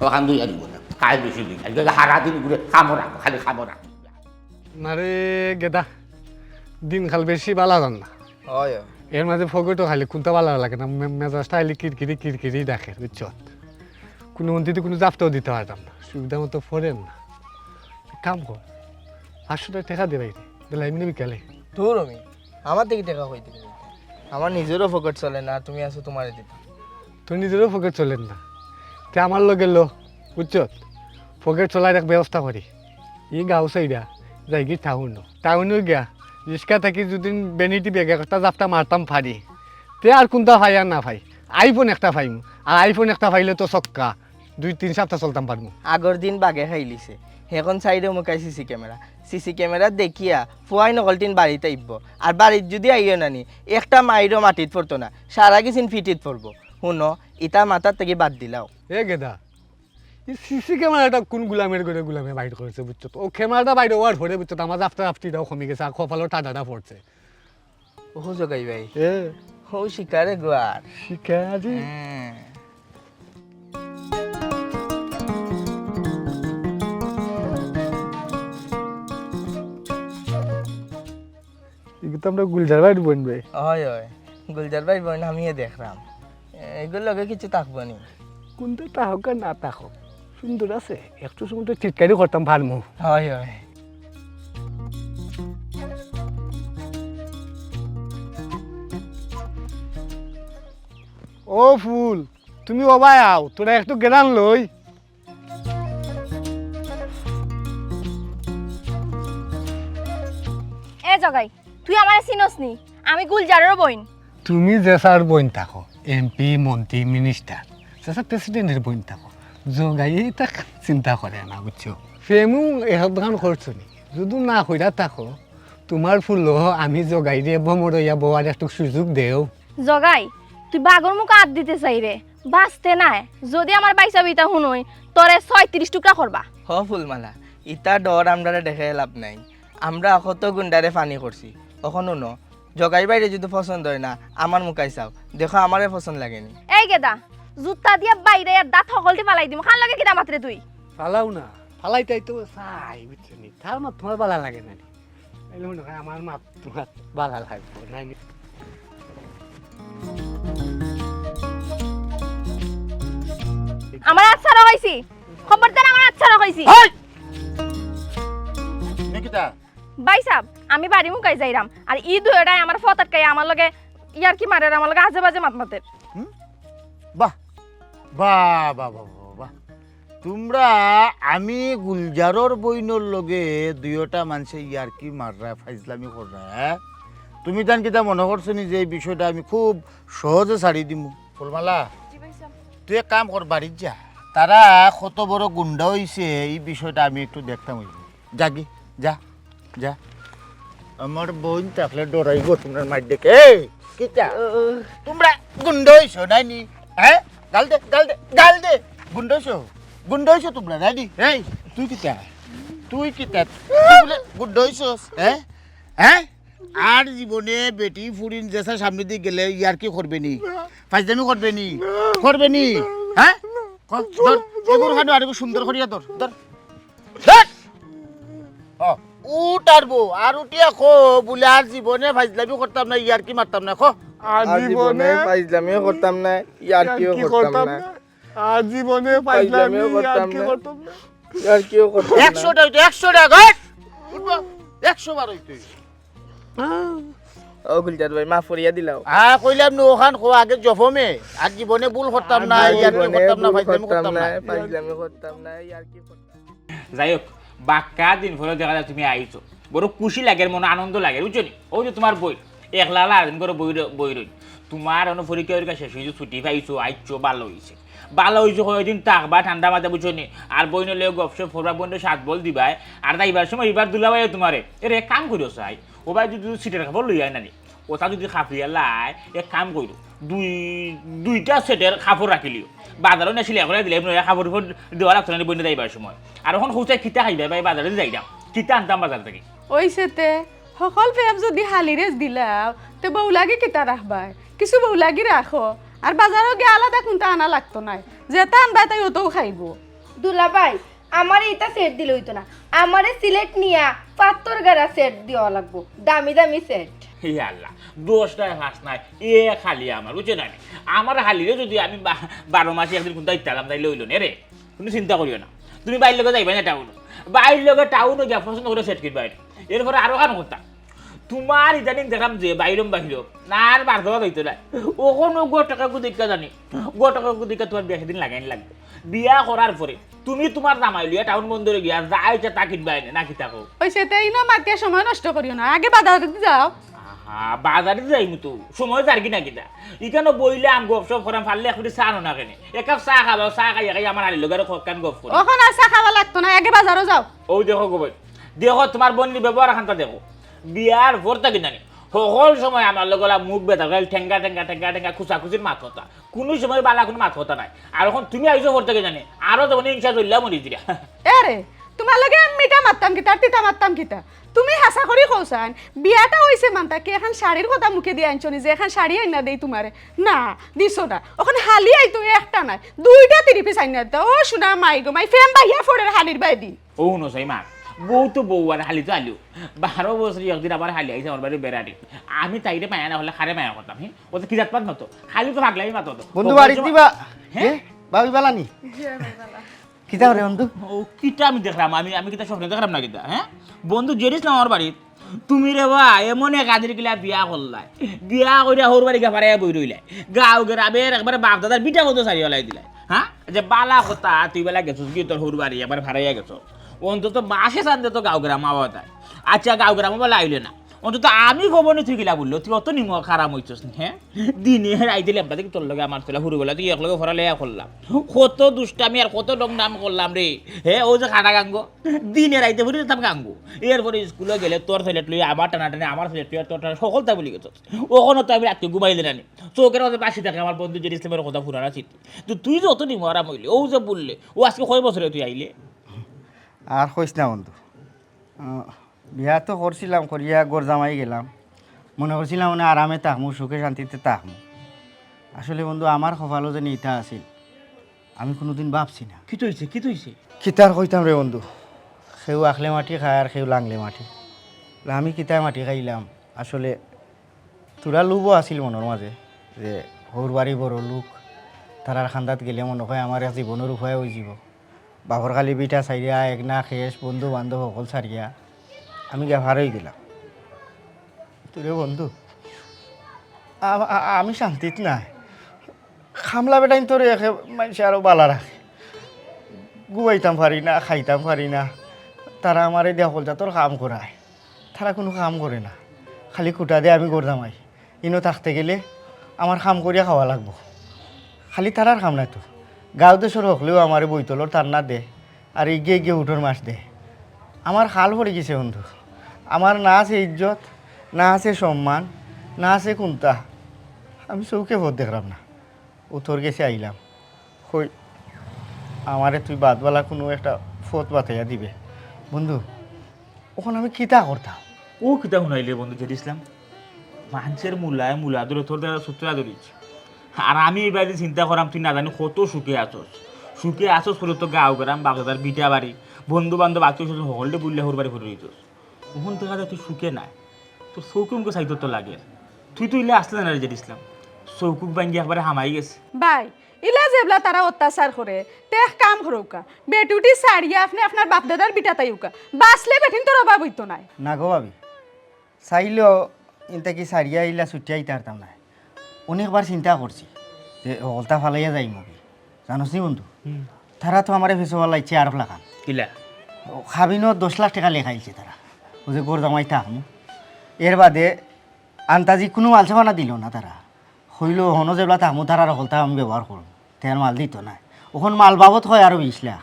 অখান দুইয়া দিব না। কাইল বেশি দিন, আজকে হারা দিন ঘুরে কামড় রাখবো, খালি কামড় রাখবো। না রে গেদা, দিনকাল বেশি বালা যার না। অয়, অয়। এর মাঝে ফকেটও খালি কুনতা বালা লাগে না, মে-, মেজাজটা খালি কিরকিরি কিরকিরি ডাকে, বুঝছো? কুনু মন্ত্রীতে কুনু জাপটাও দিতে পারতাম না, সুবিধা মতো ফরের না। এক কাম কর, পাঁচশো টেকা দে বাইরে, দিলাইমুনে বিকালে। দূর আমি, আমার থাকি টেকা কই দিবে? আমার নিজেরও ফকেট চলে না, আর তুমি আছো তুমারে দিতা। তোর নিজেরও ফকেট চলের না, তে আমার লগে ল, বুঝছত? ফকেট চলার এক ব্যবস্থা করি। ই গাঁও ছাইড়া যাইগি টাউনো। টাউনো গিয়া রিক্সা থাকি যদি ভ্যানিটি ব্যাগ একটা জাপটা মারতাম পারি, তে আর কুনতা পাই আর না পাই, iPhone একটা পাইমু। আর iPhone একটা পাইলে তো ছক্কা, দুই তিন সাপ্তা চলতাম পারমু। আগর দিন বাঘে খাইলিছে, এখন সাইডে মুখাই সিসি ক্যামেরা। সিসি ক্যামেরা দেখিয়া ফুয়াইন অকলটিন বাড়িত আইবো। আর বাড়িত যদি আইও না নি, একটা মাইরও মাটিত পড়তো না, সারা গেছিন ফিটিত পড়বো। হুনো, ইতা মাথার থাকি বাদ দিলাও। এ গেদা, ই সিসি ক্যামেরাটা কুন গুলামের ঘরে গুলামে বাইর করছে, বুঝছো তো? ও ক্যামেরাটা বাইর অওয়ার পরে, বুঝছো তো, আমার জাফতা জাফতিটাও কমি গেছে, আর কপালও ঠাডাটা পড়ছে। ওহো জগাই ভাই। এ। ও শিকারে গোয়ার। শিকারি। হ্যাঁ। ইগু তো আমরা গুলজার ভাইর বইন ভাই। অয়, অয়। গুলজার ভাইর বইন আমিও দেখরাম। এগুর লগে কিছু থাকবো নি? কুনতা থাকউক আর না থাকউক, সুন্দর আছে। একটু সময় তো চিটকারি করতাম পারমু। অয়, অয়। ও ফুল, তুমি ওবায় আও, তোরা একটু গেরান লই। এ জগাই, তুই আমারে চিনস নি? আমি গুলজারর বইন। তুমি যেসার বইন থাকো, এমপি, মন্ত্রী, মিনিস্টার, যেসার প্রেসিডেন্টর বইন থাকো, জগাইয়ে ইতা চিন্তা করে না, বুঝছো? প্রেমও এহান করছো নি? যদি না কইরা থাকো, তুমার ফুলো আমি জগাইরে বমর অইয়া বওয়ার একটু সুযোগ দেও। জগাই, তুই বাঘর মুখো আত দিতে চাইরে, বাঁচতে নায়। যদি আমার বাইসাব ইতা হুনইন, তোরে ছয়ত্রিশ টুকরা করবা। হ ফুলমালা, ইতা ডর আমরারে দেখাইয়া লাভ নাই। আমরা কত গুন্ডারে ফানি করছি। অখন হুনো, জগাই ভাইরে যদি পছন্দ অয় না, আমার মুখাই চাও। দেখো, আমারে পছন্দ লাগে নি। এই গেদা, জুতা দিয়া বাইরে আর দাঁত হকলটি ফালাই দিমু। কার লগে কিতা মাতরে তুই? ফালাও না, ফালাইতাই তো চাই, বুঝছো নি? তার মাত তুমার বালা লাগে না নি? তাইলে মনে হয় আমার মাত তুমার বালা লাগবো, নায় নি? আমার আত ছাড়ো কইছি, খবরদার আমার আত ছাড়ো কইছি। এই! নে কিতা? ভাইসাব, আমি বাড়ি মুখাই যাইরাম, আর ই দুইওটায় আমার ফত আটকাইয়া আমার লগে ইয়ারকি মারের, আমার লগে আজে বাজে মাত মাতের। হুম? বাহ, বাহ, বাহ, বাহ, বাহ, বাহ। তুমরা আমি গুলজারর বইনর লগে দুইওটা মানষে ইয়ারকি মাররা, ফাইজলামি কররা, হ্যাঁ? তুমি তান কিতা মনো করছো নি যে এই বিষয়টা আমি খুব সহজে ছাড়ি দিমু? ফুলমালা, জি ভাইসাব। তুই এক কাম কর, বাড়িত যা। তারা কত বড় গুন্ডা অইছে, ই বিষয়টা আমি একটু দেখতাম অইবো। যাগি, যা, যা। আমার বইন থাকলে ডরাইবো তুমরার মাইর দেখে। এই, কিতা? তুমরা গুন্ডা অইছো নায় নি? হ্যাঁ? গাল দে, গাল দে, গাল দে। গুন্ডা অইছো? গুন্ডা অইছো তুমরা, নায় নি? এই, তুই কিতা? তুই কিতা? তুই বুলে গুন্ডা অইছস, হ্যাঁ? হ্যাঁ? আর জীবনে বেটি ফুরিন যেসার সামনেদি গেলে ইয়ারকি করবে নি? ফাইজলামি করবে নি? করবে নি? হ্যাঁ? কর, ধর, এগুর খানো আরেকটু সুন্দর করিয়া ধর, ধর। ধর! ও, উঠ আর বউ, আর উঠিয়া কো, বুলে আর জীবনে ফাইজলামি করতাম না, ইয়ারকি মারতাম না, কো। আর আর জীবনে জীবনে ফাইজলামি করতাম না, ইয়ারকিও ইয়ারকি করতাম করতাম না। না। আর জীবনে ফাইজলামিও ফাইজলামি, করতাম ইয়ারকি না। করতাম না। ইয়ারকিও করতাম না। একশোটা অইতো, একশোটা, ঘট! উঠবো, একশো বার অইতো। ও গুলজার ভাই, মাফ করিয়া দিলাও। আ, কইলাম নু অখান কো আগে জফমে, আর জীবনে ভুল করতাম না, আর ইয়ারকি জীবনে করতাম না, ভুল ফাইজলামি করতাম করতাম না, না। ফাইজলামি করতাম না, ইয়ারকি করতাম না। যাই হোক, বাক্কা দিন পরে দেখা যায় তুমি আইছো, বড় খুশি লাগের, মনো আনন্দ লাগের, বুঝছো নি? অউ যে তুমার বইন, একলা একলা আরদিন করে বই র-, বই রইন। তুমার অনো পরীক্ষা টরীক্ষা শেষ অইছে, ছুটি পাইছো, আইছো, ভালা অইছে। ভালা অইছে, কয়দিন থাকবা ঠান্ডা মাথায়, বুঝছো নি? আর বইনর লগে গপসপ করবা, বইনরে সাত বল দিবায়। আর যাইবার সময় ইবার দুলাভাইয়ে তুমারে, এরে এক কাম করিও চাই, ও ভাই যদি সিটের কাপড় লইয়া আয় না নি, ওটা যদি খাপিয়া লাই, এক কাম করিও, দুই, দুইটা সেটের কাপড় রাখিলিও। বাজারো না সিলাই করিয়া দিলে, এমনি কাপড় উপর দেওয়া লাগতো না নি বইনরে যাইবার সময়। আর অখন কও চাই কিতা খাইবায় ভাই, বাজারো যাইরাম, কিতা আনতাম বাজার থাকি? অইছে তে, হকল প্রেম যদি হালিরে দিলাও, তে বউ লাগি কিতা রাখবায়? কিছু বউ লাগি রাখো। আর বাজারো গিয়া আলাদা কুনতা আনা লাগতো নায়, যেতা আনবায় তাই অতাউ খাইবো। দুলাভাই, আমারে ইতা সেট দিলে অইতো না, আমারে সিলেট নিয়া পাত্তর গাড়া সেট দেওয়া লাগবো, দামি দামি সেট। হে আল্লাহ, দশটায় পাঁচ নাই, এক হালি আমার, বুঝছো না নি? আমার হালিরে যুদি আমি বা-, বারো মাসে একদিন কুনতা ইতালাম, তাইলে অইলো নে রে। কুনু চিন্তা করিও না, তুমি ভাইর লগে যাইবায় না টাউনো, ভাইর লগে টাউনো গিয়া পছন্দ করি সেট কিনবায়। এরপরে আরো খান কথা, তুমার ইদানিং দেখরাম যে বাইরম বাইরম, না আর বার দেওয়া যাইতো না। অখন অগু টকা অগু দেখা জানি, অগু টকা অগু দেখা তুমার বিয়া শাদিত লাগাইন লাগবো। বিয়া করার পরে তুমি তুমার জামাই লইয়া টাউন বন্দরে গিয়া যা ইচ্ছা তা কিনবায় নে, না কিতা কও? অইছে, তে ইনো মাতিয়া সময় নষ্ট করিও না, আগে বাজারো যাও। আহা, বাজারো যাইমু তো, সময় যারগি না কিতা? ইকানো বইলাম, গপসপ করাম, পারলে এক প্লেট চা আনো না কেনে? এক কাপ চা খাবাও, চা খাইয়া খাইয়া আমার হালির লগে আরো কতখান গপ করি। অখন আর চা খাওয়া লাগতো না, আগে বাজারো যাও। অউ দেখো গো বইন, দেখো তুমার বইনর ব্যবহার খানতা দেখো। বিয়ার পর থাকি জানি, হকল সময় আমার লগে অলা মুখ বেদা, ঠেঙ্গা ঠেঙ্গা ঠেঙ্গা ঠেঙ্গা খুচাখুচির মাত কথা। কুনু সময় বালা কুনু মাত কথা নাই। আর অখন তুমি আইছো পর থাকি জানি, আরো যেমন হিংসা জ্বলিয়া মরি দিরা। এরে, তুমার লগে আমি মিঠা মাততাম কিতা, আর তিতা মাততাম কিতা? তুমি হাছা করি কওছাইন, বিয়াটা অইছে মান্তা কি এখান শাড়ির কথা মুখেদি আনছো নি যে এখান শাড়ি আইনা দেই তুমারে? না, দিছো না। অখন হালি আইতো একটা নায়, দুইটা three piece আইনা দিতা। ও সোনা মাই গো মাই, ফেম বাইয়া ফড়ের হালির বায়দি। ও হুনো চাই মা, বউ তো বউ আর হালি তো হালিউ। বারো বছরে একদিন আমার হালি আইছে আমার বাড়ি বেড়াতে। আমি তাইরে মায়া না করলে কারে মায়া করতাম, হে? অউ যে কি জাত মাত মাতো? হালি তো পাগলামি মাতো তো। বন্ধু, বাড়িত দিবা? হে? এ? ভাবি বালা নি? কিতা করে বন্ধু? ও, কিতা আমি দেখরাম? আমি, আমি কিতা স্বপ্নে দেখরাম না কিতা, হে? বন্ধু, জেরিস না আমার বাড়িত। তুমি রে বা, এমন এক আদির গিলা বিয়া করলায়। বিয়া করিয়া হউর বাড়ি গিয়া ফারাইয়া বই রইলায়। গাঁও গেরামের একবারে বাপ দাদার ভিটা মতো ছাড়িয়া ফালাই দিলায়। হে? যে বালা কথা, তুই বেলা গেছস গি তোর হউর বাড়ি, একবারে ফারাইয়া গেছস। অন্তত মাসে চান্দে তো গাঁও গেরাম আওয়া যায়। আচ্ছা, গাঁও গেরাম বেলা আইলে না। অন্তত আমি খবর নি তুই কিলা বললো, তুই অত নিমক হারাম অইছস নি, হে? দিনে রাইতে লেমটা দেখি তোর লগে আমার চলা হুরু বেলা তুই একলগে ফরালে এক করলাম। কত দুষ্টামি আর কত ঢং ঢাং করলাম রে। হে, অউ যে কাটা গাঙ্গো, দিনে রাইতে ফুরি যেতাম গাঙ্গো। এরপরে স্কুলো গেলে তোর সিলেট লইয়া আমার টানাটানি, আমার সিলেট লইয়া তোর টানা, হকলতা ভুলি গেছস। অখনো তো আমি রাইতে ঘুমাইলে না নি। চউখর মাঝে ভাসি থাকে আমার বন্ধু জেরিস ইসলামর কথা ফুরানা স্মৃতি। তো তুই যে অত নিমক হারাম অইলে, অউ যে বললে, অউ আজকে কয় বছরে তুই আইলে? আর কইস না বন্ধু। আহ, বিয়া তো করছিলাম, করিয়া ঘর জামাই গেলাম। মনে করছিলাম মানে আরামে থাকমু, সুখে শান্তিতে থাকমু। আসলে বন্ধু, আমার কপালো যে ইতা আছিল, আমি কুনুদিন ভাবছি না। কিতা অইছে? কিতা অইছে? কিতা আর কইতাম রে বন্ধু, কেউ আখলে মাটি খায় আর কেউ লাংলে মাটি। লা, আমি কিতায় মাটি খাইলাম? আসলে থুড়া লোভও আছিল মনর মাঝে যে হউর বাড়ি বড় লোক, তারার খান্দাত গেলে মনে অয় আমার এক জীবনর উপায় অইযিবো। বাপর খালি ভিটা ছাড়িয়া, এক না খেশ, বন্ধু বান্ধব হকল ছাড়িয়া আমি গেফার অইগেলাম। তুই রে বন্ধু, আ-, আ-, আমি শান্তিত নাই। কামলা বেটাইন তোরে একে মানষে আরো বালা রাখে। ঘুমাইতাম পারি না, খাইতাম পারি না। তারা আমারে দিয়া হকল জাতর কাম করায়। তারা কুনু কাম করে না, খালি খুটা দে আমি ঘর জামাই। ইনো থাকতে গেলে আমার কাম করিয়া খাওয়া লাগবো। খালি তারার কাম নায় তো, গাঁও দেশর হকলেও আমারে বইতলর তান্না দে, আর ইগিয়ে ইগিয়ে উঠর মাস দে। আমার খাল পড়ি গেছে বন্ধু, আমার না আছে ইজ্জত, না আছে সম্মান, না আছে কুন্তা। আমি চউখে পথ দেখরাম না। অউ তোর গেছে আইলাম, কই আমারে তুই বাদবালা কুনু একটা পথ বাতাইয়া দিবে। বন্ধু, অখন আমি কিতা করতাম? অউ কিতা হুনাইলে বন্ধু জেরিস ইসলাম? মানষের মুলায় মুলা ধরে তোর দ্বারা সূত্রা ধরিস। আর আমি ইবায়দি চিন্তা করাম তুই না জানি কত সুখে আছস। সুখে আছস বলে তো গাঁও গেরাম, বাপ দাদার ভিটা বাড়ি, বন্ধু বান্ধব, আত্মীয় স্বজন হকলরে বুল্লে হউর বাড়ি ফুরি দিছস। অখন দেখা যায় তুই সুখে নাই, তোর চউখে মুখে চাইতে তো লাগে। তুই তো ইলা আছলে না রে জেরিস ইসলাম, চউখ ভাঙ্গি একবারে হামাই গেছে। ভাই, ইলা যেবলা তারা অত্যাচার করে, তে এক কাম করউক্কা, বেটিউটি ছাড়িয়া আপনে আপনার বাপ দাদার ভিটাত আইউক্কা, বাঁচলে বেটিন্তর অভাব অইতো নায়। না গো ভাবি, চাইলেও ইনতা কি ছাড়িয়া ইলা ছুটিয়া আইতাম পারতাম নায়। অনেকবার চিন্তা করছি যে হকলতা ফালাইয়া যাইমু গি। জানোস নি বন্ধু, হুম। তারা তো আমারে ফেসো ফালাইছে আরফ লাখান। কিলা? ও, কাবিনো দশ লাখ টেকা লেখাইলছে তারা। অউ যে ঘর জামাই থাকমু। এর বাদে আন্তাজি কুনু মালসামানা দিলো না তারা। কইলো, "হনো যেবলা থাকমু তারার হকলতা আমি ব্যবহার করমু।" তে আর মাল দিতো নায়। অখন মাল বাবদ কয় আরো বিশ লাখ।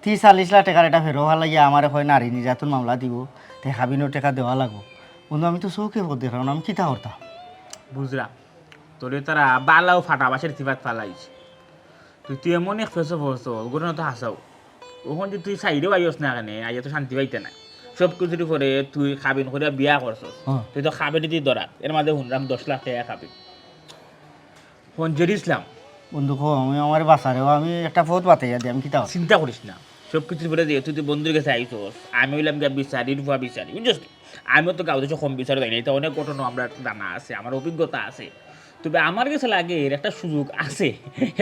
তিরিশ চল্লিশ লাখ টেকার একটা ফেরো ফালাইয়া আমারে কয় নারী নির্যাতন মামলা দিবো, তে কাবিনর টেকা দেওয়া লাগবো। বন্ধু, আমি তো চউখে পথ দেখরাম না, আমি কিতা করতাম? বুঝরাম, তোরে তারা বালাউ ফাটা বাঁশর চিপাত ফালাইছে। তুই, তুই এমন এক ফেসো ফসো, ঘটনা তো হাছাউ। অখন যে তুই সাইডেও আইস না কেনে, আইয়া তো শান্তি পাইতে নায়। সব কিছুর উপরে তুই কাবিন করিয়া বিয়া করছস। হ্যাঁ। তুই তো কাবিন তুই ধরাত, এর মাঝে হুনরাম দশ লাখ টেকা কাবিন। ফোন জেরি ইসলাম। বন্ধু, কও, আমি আমারে বাঁচারে, আমি একটা পথ বাতাইয়া দে, আমি কিতা করতাম? চিন্তা করিস না, সব কিছুর পরে যেহেতু তুই বন্ধুর কাছে আইছস, আমি অইলাম গিয়া বিচারি, রূপা বিচারি, বুঝছস নি? আমিও তো গাঁও দেশে কম বিচারো যাই না, ইতা অনেক ঘটনা আমরার জানা আছে, আমার অভিজ্ঞতা আছে। তবে আমার গেছে লাগে এর একটা সুযোগ আছে,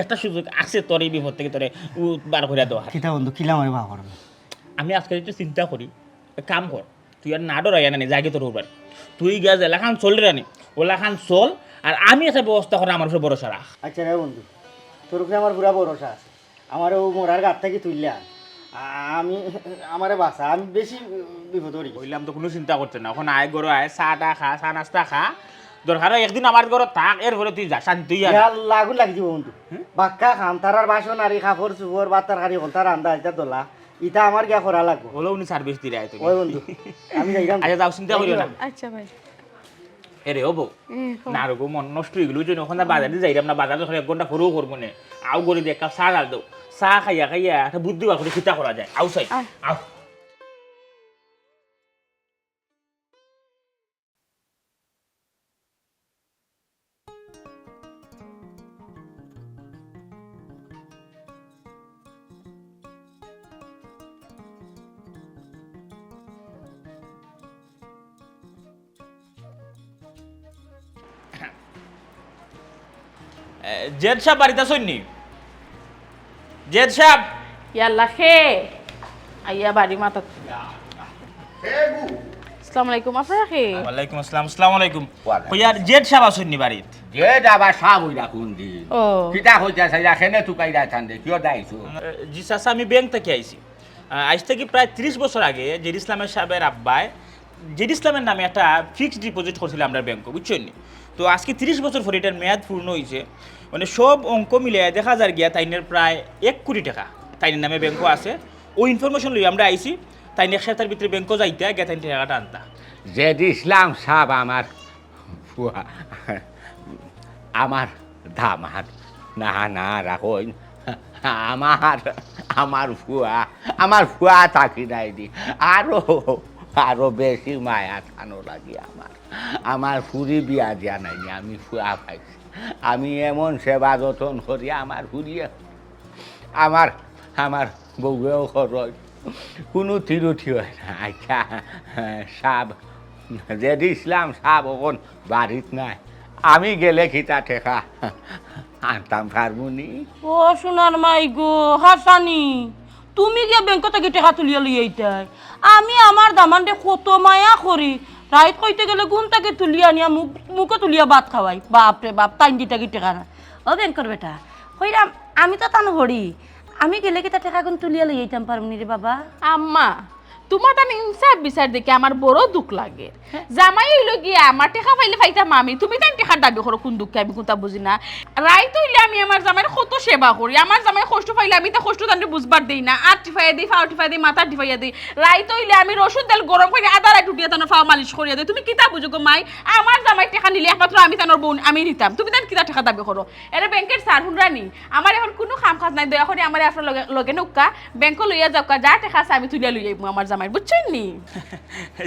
একটা সুযোগ আছে তোর এই বিপদ থাকি তোরে উ-, বার করিয়া দেওয়া। কিতা বন্ধু, কিলা আমারে বার করবে? আমি আজকে একটু চিন্তা করি, এক কাম কর, তুই আর না ডরাইয়া না নি, যাগি তোর উপর। তুই গিয়া যেলাখান চল রে নি, ওলাখান চল, আর আমি একটা ব্যবস্থা করে আমার উপরে ভরসা রাখ। আচ্ছা রে বন্ধু, তোর উপরে আমার পুরা ভরসা আছে। আমারে ও মরার গাত থাকি তুললা, আ-, আমি, আমারে বাঁচা, আমি বেশি বিপদ করি। কইলাম তো কুনু চিন্তা করতে না, অখন আয় ঘরো আয়, চা টা খা, চা নাস্তা খা, দরকার অয় একদিন আমার ঘরো থাক, এরপরে তুই যা, শান্তি অইয়া যা। আল্লাহ, আগুন লাগি দিব বন্ধু। হুম? বাক্কা খাম, তারার বাসন আরি, কাপড় চুপড়, ভাত তরকারি, হলতা রান্দা, ইতা দলা, ইতা আমার গিয়া করা লাগবো। হলো উনি সার্ভিস দিরা তুমি। ওই বন্ধু, আমি যাইরাম। আচ্ছা, যাও, চিন্তা করিও না। আচ্ছা ভাই। এরে, ও বউ, এ, কও। না রে গো, মন নষ্ট অই গেল, ওই জন্য অখন বাজারে যাইরাম না, বাজারে যখন এক ঘন্টা পরেও করবো নে। আও ঘরো দি এক কাপ চা ঢাল দেও, চা খাইয়া খাইয়া একটা বুদ্ধি বার করি কিতা করা যায়, আও চাই, আয়। আও। এ, জেড সাব বাড়িত আছইন নি? Z sub. ইয়াল্লা, খে আইয়া বাড়ি মাথাত। আসসালামু আলাইকুম, আপনারা খে? ওয়ালাইকুম আসসালাম, আসসালামু আলাইকুম। ওয়ালাইকুম কই আর জেড সাব আছইন নি বাড়িত? জেড আবার সাব অইরা কুন দিন? ও। কিতা কইতা চাইরা, কেনে তুকাইরা থান দে, কিয় দাইছো? এ, জি চাচা, আমি ব্যাংক থাকি আইছি। আহ, আইজ থাকি প্রায় ত্রিশ বছর আগে জেড ইসলামের সাবের আব্বায় জেড ইসলামের নামে একটা ফিক্সড ডিপোজিট করছিল আমরার ব্যাংকো, বুঝছইন নি? তো আজকে ত্রিশ বছর পরে ইটার মেয়াদ পূর্ণ অইছে। মানে সব অঙ্ক মিলাইয়া দেখা যার গিয়া তাইনের প্রায় এক কোটি টেকা তাইনের নামে ব্যাংকো আছে। ওই ইনফরমেশন লইয়া আমরা আইছি, তাইন এক সপ্তাহর ভিতরে ব্যাংকো যাইতা, গিয়া তাইন টেকাটা আনতা। জেড ইসলাম সাব আমার ফুয়া, আমার দামাদ, না, না, রাখইন। আমার, আমার ফুয়া, আমার ফুয়া থাকি নাই দি। আরো, আরো বেশি মায়া টানো লাগি আমার। আমার ফুরি বিয়া দিয়া নাই নি, আমি ফুয়া পাইছি। আমি এমন সেবা যতন করি আমার ফুরিয়ে, আমার, আমার বউয়েও খরচ, কুনু তিরুটি অয় না। আচ্ছা, সাব, জেড ইসলাম সাব অখন বাড়িত নাই, আমি গেলে কিতা টেকা আনতাম পারমু নি? ও সোনার মাই গো, হাসানি, তুমি গিয়া ব্যাংক থাকি টেকা তুলিয়া লইয়া আইতায়? আমি আমার দামান্দরে কত মায়া করি, রাইত কইতে গেলে ঘুম থাকি তুলিয়া আনিয়া মুখ, মুখো তুলিয়া ভাত খাওয়াই। বাপ রে বাপ, তাইন দিতা কি টেকা না? ও ব্যাংকর বেটা, কইরাম, আমি তো তান হরি, আমি গেলে কিতা টেকাগুন তুলিয়া লই আইতাম পারমু নি রে বাবা? আম্মা, তুমার তান ইনসাফ বিচার দেখি আমার বড় দুখ লাগের। জামাই অইলো গিয়া আমার, টেকা পাইলে পাইতাম আমি, তুমি তান টেকার দাবি করো কুন দুখে, আমি কুনতা বুঝি না। রাইত অইলে আমি আমার জামাইর কত সেবা করি, আমার জামাই কষ্ট পাইলে আমি তা কষ্ট তানরে বুঝবার দেই না, আত টিপাইয়া দেই, পাও টিপাইয়া দেই, মাথা টিপাইয়া দেই। রাইত অইলে আমি রসুন তেল গরম করি আদা রাইত উঠিয়া তানর পাও মালিশ করিয়া দেই। তুমি কিতা বুঝো গো মাই? আমার জামাইর টেকা নিলে একমাত্র আমি তানর বউ, আমি নিতাম। তুমি তান কিতা টেকার দাবি করো? এরে ব্যাংকর স্যার, হুনরা নি? আমার অখন কুনু কাম কাজ নাই, দয়া করি আমারে আপনার লগে, লগে নউক্কা, ব্যাংকো লইয়া যাউক্কা, যা টেকা আছে আমি তুলিয়া লই আইমু আমার জামাইর, বুঝছইন নি?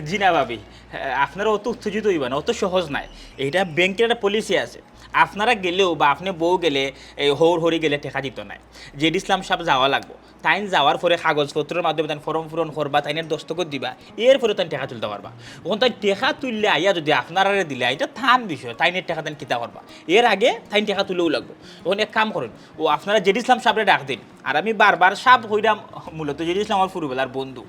জি না ভাবি, আপনারা অত উত্তেজিত অইবা না, অত সহজ নায়। এইটা ব্যাংকর একটা পলিসি আছে, আপনারা গেলেও বা আপনে বউ গেলে, এই হউর হরি গেলে টেকা দিতো নায়। জেড ইসলাম সাব যাওয়া লাগবো, তাইন যাওয়ার পরে কাগজপত্রর মাধ্যমে তাইন ফর্ম পূরণ করবা, তাইনের দস্তখত দিবা, এরপরে তাইন টেকা তুলতা পারবা। অখন তাইন টেকা তুললে আইয়া যদি আপনারারে দিলে, ইটা তান বিষয়, তাইনের টেকা তাইন কিতা করবা, এর আগে তাইন টেকা তুলেও লাগবো। অখন এক কাম করইন, ও আপনারা জেড ইসলাম সাবরে ডাক দিন। আর আমি বারবার সাব কইরাম, মূলত জেড ইসলাম আমার ফুরুবেলার বন্ধু।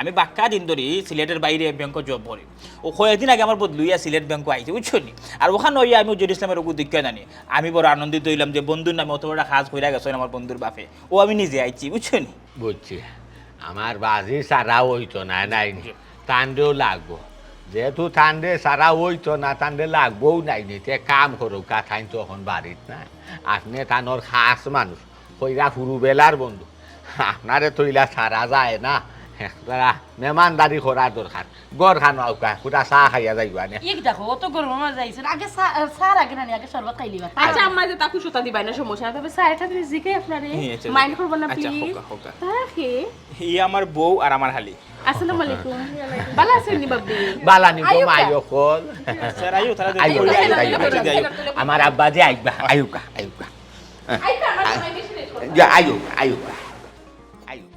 আমি বাক্কা দিন ধরি সিলেটর বাইরে ব্যাংকো জব করি। ও কয়েকদিন আগে আমার বদলি অইয়া সিলেট ব্যাংকো আইছে, বুঝছইন নি? আর অখান অইয়া আমি জেড ইসলামরে অগু দেখিয়া জানি। আমি বড় আনন্দিত অইলাম যে বন্ধুর নামে অত বড় একটা কাজ কইরা গেছইন আমার বন্ধুর বাপে। ও আমি নিজে আইছি, বুঝছইন নি? বুঝছি। আমার বাজি ছাড়া অইতো না, নায় নি? জি। তানরেও লাগবো। যেহেতু তানরে ছাড়া অইতো না, তানরে লাগবোও নায় নি। তে কাম করউক্কা, তাইন তো অখন বাড়িত নাই। আপনে তানর খাস মানুষ, কইরা ফুরুবেলার বন্ধু। আপনারে তো ইলা ছাড়া যায় না। একটা মেহমানদারি করার দরকার। ঘরখানো আউক্কা, কুটা চা খাইয়া যাইবা নে। ইক দেখো, অত গরমর মাঝে আইছইন। আগে চা, চা লাগে না নি, আগে শরবত খাইলিবা। আচ্ছা, আম্মা যে তাকু সুতা দিবা না, সমস্যা নাই। তবে চা এটা তুমি জিকে আপনারে। হুম, আচ্ছা, mind করবা না, আচ্ছা, please। হোক, হোক। তারা কে? ই আমার বউ আর আমার হালি। আসসালামু আলাইকুম। ভালা আছইন নি বাবি? ভালা নি গো, আইউক্কা। মাই অকল। স্যার, আইও, তারা আইও, আইও, আইও, আইও। আইও। আমার আব্বা যে আইবা, আইউক্কা, আইউক্কা। আইউক্কা, আমার জামাই বেশি লেট করে। যা, আইউক্কা, আইউক্কা। আইউক্কা।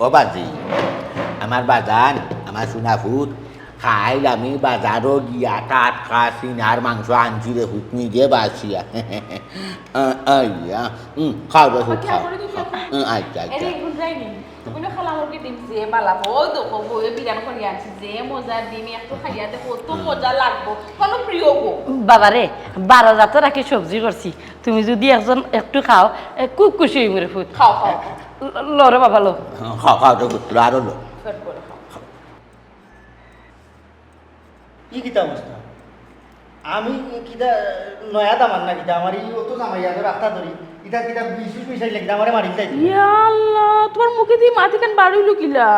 ও বাজি, আমার বাজান, আমার সোনা ফুত, কাইল আমি বাজারো গিয়া টাটকা সিনার মাংস আনছি রে ফুত, নিজে বাছিয়া। আ, আইয়া, উম, খাও রে ফুত, খাও। উম, আচ্ছা, আচ্ছা। এরে, এখন যাইনি। তুমি খালা মুরগি ডিম যে বালা, ও দেখো, বউয়ে বিরান করি আনছি, যে মজা ডিম, একটু খাইয়া দেখো, কত মজা লাগবো। কোনো প্রিয় গো। বাবা রে, বারো জাতর রাখি সবজি করছি। তুমি যদি একজন একটু খাও, এ, খুব খুশি হইমু রে ফুত। খাও, খাও, খাও। ল-, ল রে বাবা, ল। খাও, খাও, তো ল, আরো ল। পেট ভরে খাও। ই কিতা অবস্থা? আমি কিতা নয়া দামান না কিতা? আমার ই অত জামাই আদর আত্তা ধরি। ইতা কিতা বিষ উষ মিশাইলে কিতা আমারে মারি যাইতো? ইয়া আল্লাহ, তোমার মুখে দিয়ে মাটি কেন বার হইলো কিলা?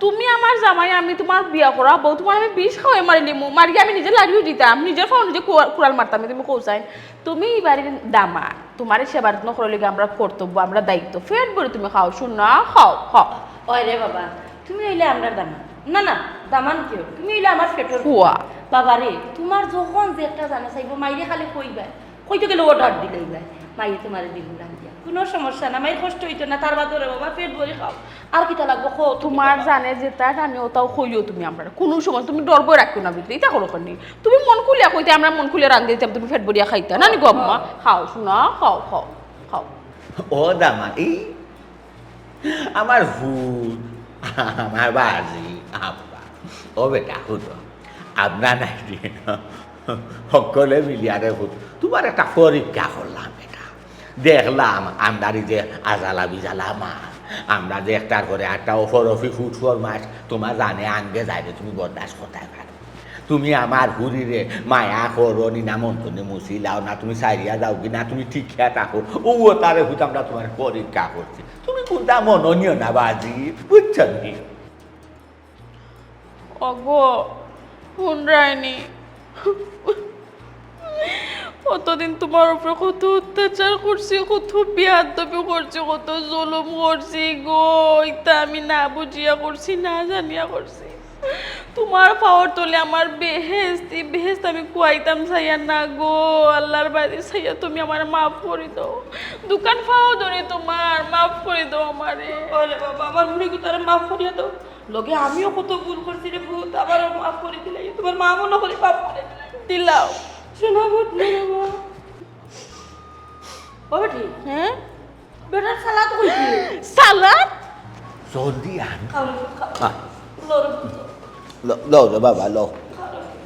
তুমি আমার জামাই, আমি তোমার বিয়া করা বউ, তোমার আমি বিষ খাওয়াই মারিলিমু। মারিয়া আমি নিজে লাড়িও দিতাম, নিজের ফাও নিজে কুড়া-, কুড়াল মারতাম, তুমি কও চাই। তুমি এই বাড়ির দামান, তোমার এই সেবা যত্ন করার লাগি আমরার কর্তব্য, আমরার দায়িত্ব। পেট ভরে তুমি খাও, সোনা, খাও, খাও। ওই রে বাবা, তুমি হইলে আমরার দামান। না, না, দামান কিওর? তুমি হইলে আমার পেটর ফুয়া। বাবা রে, তোমার যখন যেটা জানা চাইবো, মাইরে খালি কইবায়। কইতে গেলে order দিলেই যায়। মাইয়ে তোমারে দিমু রান্ধিয়া। কোনো সমস্যা না, মাইর কষ্ট হইতো না, তার বাদে রে বাবা, পেট ভরে খাও। আর কিতা লাগবো, কও তুমি তোমার বাবা। জানে যেটা, আমি ওটাও কইও তুমি আমরারে। কোনো সময় তুমি ডর ভয় রাখিও না ভিতরে, ইতা করো কেনে? তুমি মন খুলিয়া কইতে, আমরা মন খুলিয়া রান্ধি দিতাম, তুমি পেট ভরিয়া খাইতা, না নি গো আম্মা? খাও, সোনা, খাও, খাও, খাও। ও দামাই, আমার ফুত, আমার বাজি, আব্বা। ও বেটা, হুনো, আমরা নাই রে, সকলে মিলিয়া রে ফুত, তোমার একটা পরীক্ষা করলাম বেটা। দেখলাম, আমরার ই যে আজালা বিজালা মা, আমরা যে একটার পরে একটা অফরফি ফুট ফরমাস, তোমার জানে আঙ্গে যায় রে, তুমি বরদাস্ত করতায় পারো। তুমি আমার ফুরিরে মায়া করো নি না, মন তনে মুছিলাও না, তুমি সারিয়া যাও কি না, তুমি টিকিয়া থাকো, ও তারে ফুত আমরা তোমার পরীক্ষা করছি। তুমি কোনটা মনো নিও না বাজি, বুঝছো নি? ওগো, হুনরায়নি? কতদিন তোমার উপরে কত অত্যাচার করছি, কত বেয়াদবি করছি, কত জুলুম করছি গো। ইতা আমি না বুঝিয়া করছি, না জানিয়া করছি। তোমার পাওর তলে আমার বেহেস্ত, ই বেহেস্ত আমি খুয়াইতাম চাইয়া না গো। আল্লাহর বাড়ি চাইয়া তুমি আমারে মাফ করি দাও। দুখান পাও ধরি তোমার, মাফ করি দাও আমারে। ওরে বাবা, আমার মুড়ি গুতারে মাফ করিয়া দাও। লগে আমিও কত ভুল করছি রে ফুত, আমারও মাফ করি দিলাই। তোমার মা মনে করি মাফ করি দিলাই। দিলাও। সোনা ফুত রে বাবা। ও বেটি, হ্যাঁ? বেটার সালাদ কই কি? সালাদ? জলদি আন। খাও রে ফুত, খাও। আ। লো রে ফুত। লো, লো রে বাবা, লো। খাও রে ফুত।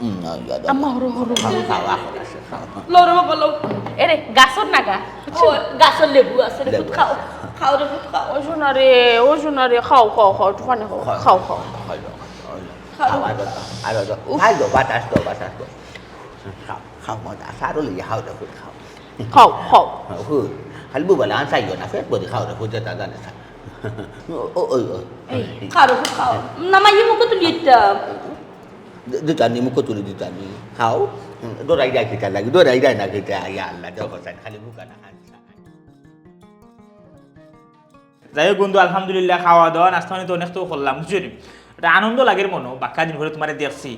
উম, না, ইয়া দাও। আম্মা, হরো, হরো, হরো। খাও, খাও, খাও, খাও। লো রে বাবা, লো। এরে, গাছর নাগা। ও, গাছর লেবু আছে রে, লেবু ফুত খাও। আছে। খাও রে ফুত খাও। ও সোনা রে, ও সোনা রে, খাও, খাও, খাও, একটু পানি খাও। খাও। খাও, খাও। খাও, খাও, খাও। খাও। খাও, আর দাও, আর দাও। উফ। খাই দাও, বাতাস দাও, বাতাস দাও। খাও, খাও, মজা আছে, আরো লইয়া খাও রে ফুত, খাও। খাও, খাও। খাও, ফুত। খালি বুবালা আন চাইও না, পেট ভরি খাও রে ফুত, যেটা জানে খা। ও, ও, ওই, ওই। এই, খাও রে ফুত, খাও। না, মা, ই মুখো তুলি দিতাম। দি-, দিতানি, মুখো তুলি দিতানি। খাও। হুম, ডরাই যায় কিতা লাগি, ডরাই যায় না কিতা, ইয়া আল্লাহ, দেখো চাই, খালি মুখ আনা খান। যাই হোক বন্ধু, আলহামদুলিল্লাহ, খাওয়া দাওয়া, নাস্তা পানি তো অনেক তো করলাম, বুঝছো নি? এটা আনন্দ লাগের মনো, বাক্কা দিন পরে তোমারে দেখছি।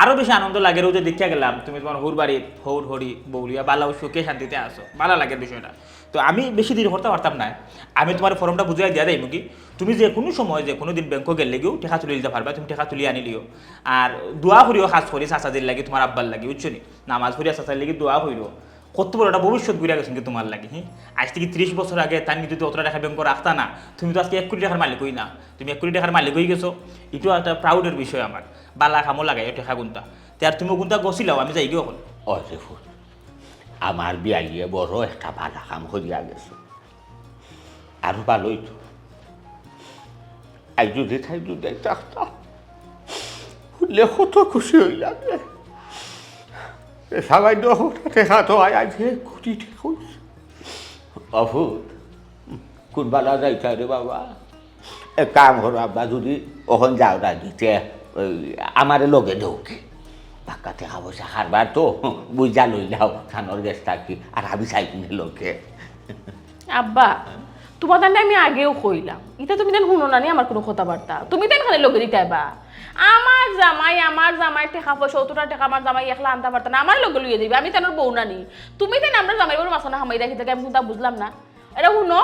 আরো বেশি আনন্দ লাগের ও যে দেখিয়া গেলাম, তুমি তোমার হউর বাড়িত, হউর হড়ি, বউ লইয়া, বালা সুখে শান্তিতে আছো। বালা লাগের বিষয়টা। তো আমি বেশি দেরি করতাম পারতাম না। আমি তোমার ফর্মটা বুঝাই দিয়া দেই মুকি। তুমি যে কোনো সময়, যে কোনো দিন ব্যাংকো গেলে গিয়েও টেকা তুলি দিতে পারবা, তুমি টেকা তুলি আনিলিও। আর দোয়া করিও খাস করি চাচাজির লাগি, তোমার আব্বার লাগি, বুঝছো নি? নামাজ পড়িয়া চাচার লাগি দোয়া করিও। কত বড় একটা ভবিষ্যৎ গড়িয়া গেছে কিন্তু তুমার লাগি, হি? আইজ থাকি ত্রিশ বছর আগে তাইন যদি অতটা টেকা ব্যাংকো রাখতা না, তুমি তো আইজকে এক কোটি টেকার মালিক অই না। তুমি এক কোটি টেকার মালিক অই গেছো, ইটা একটা proud-র বিষয় আমার। বালা কামো লাগাইও টেকাগুনতা। তে আর তুমি অগুনতা গছিলাও, আমি যাইগি অখন। ও রে ফুত, আমার বিয়াইয়ে বড় একটা বালা কাম করিয়া গেছে। আরো বালা অইতো। আইজ যদি তাইন যদি থাকতা, হুনলে কত খুশি অইলাম রে। এ সামাইন্য কটা টেকা তো আয়, আইজ এক কোটি টেকা অইছে। ও ফুত, কুন বালা যাইতায় রে বাবা? এক কাম করো আব্বা, যদি অখন যাও না দিতে, ওই আমারে লগে দেও কি? বাক্কা টেকা পয়সা কারবার তো, বুঝা লইলাও, খানোর গেছ থাকি, আর আমি চাই কিনে লগে। আব্বা, তুমার তানে আমি আগেও কইলাম, ইতা তুমি তান হুনো না নি আমার কুনু কথাবার্তা? তুমি তান খালি লগে দিতায় বা। আমার জামাই, আমার জামাই টেকা পয়সা, অতটা টেকা আমার জামাই একলা আনতা পারতা না, আমার লগে লইয়া যাইবা, আমি তানর বউ না নি। তুমি তান আমরার জামাইর বউর মাঝখানো হামাই রাখি থাকি, আমি কুনতা বুঝলাম না। এরে হুনো,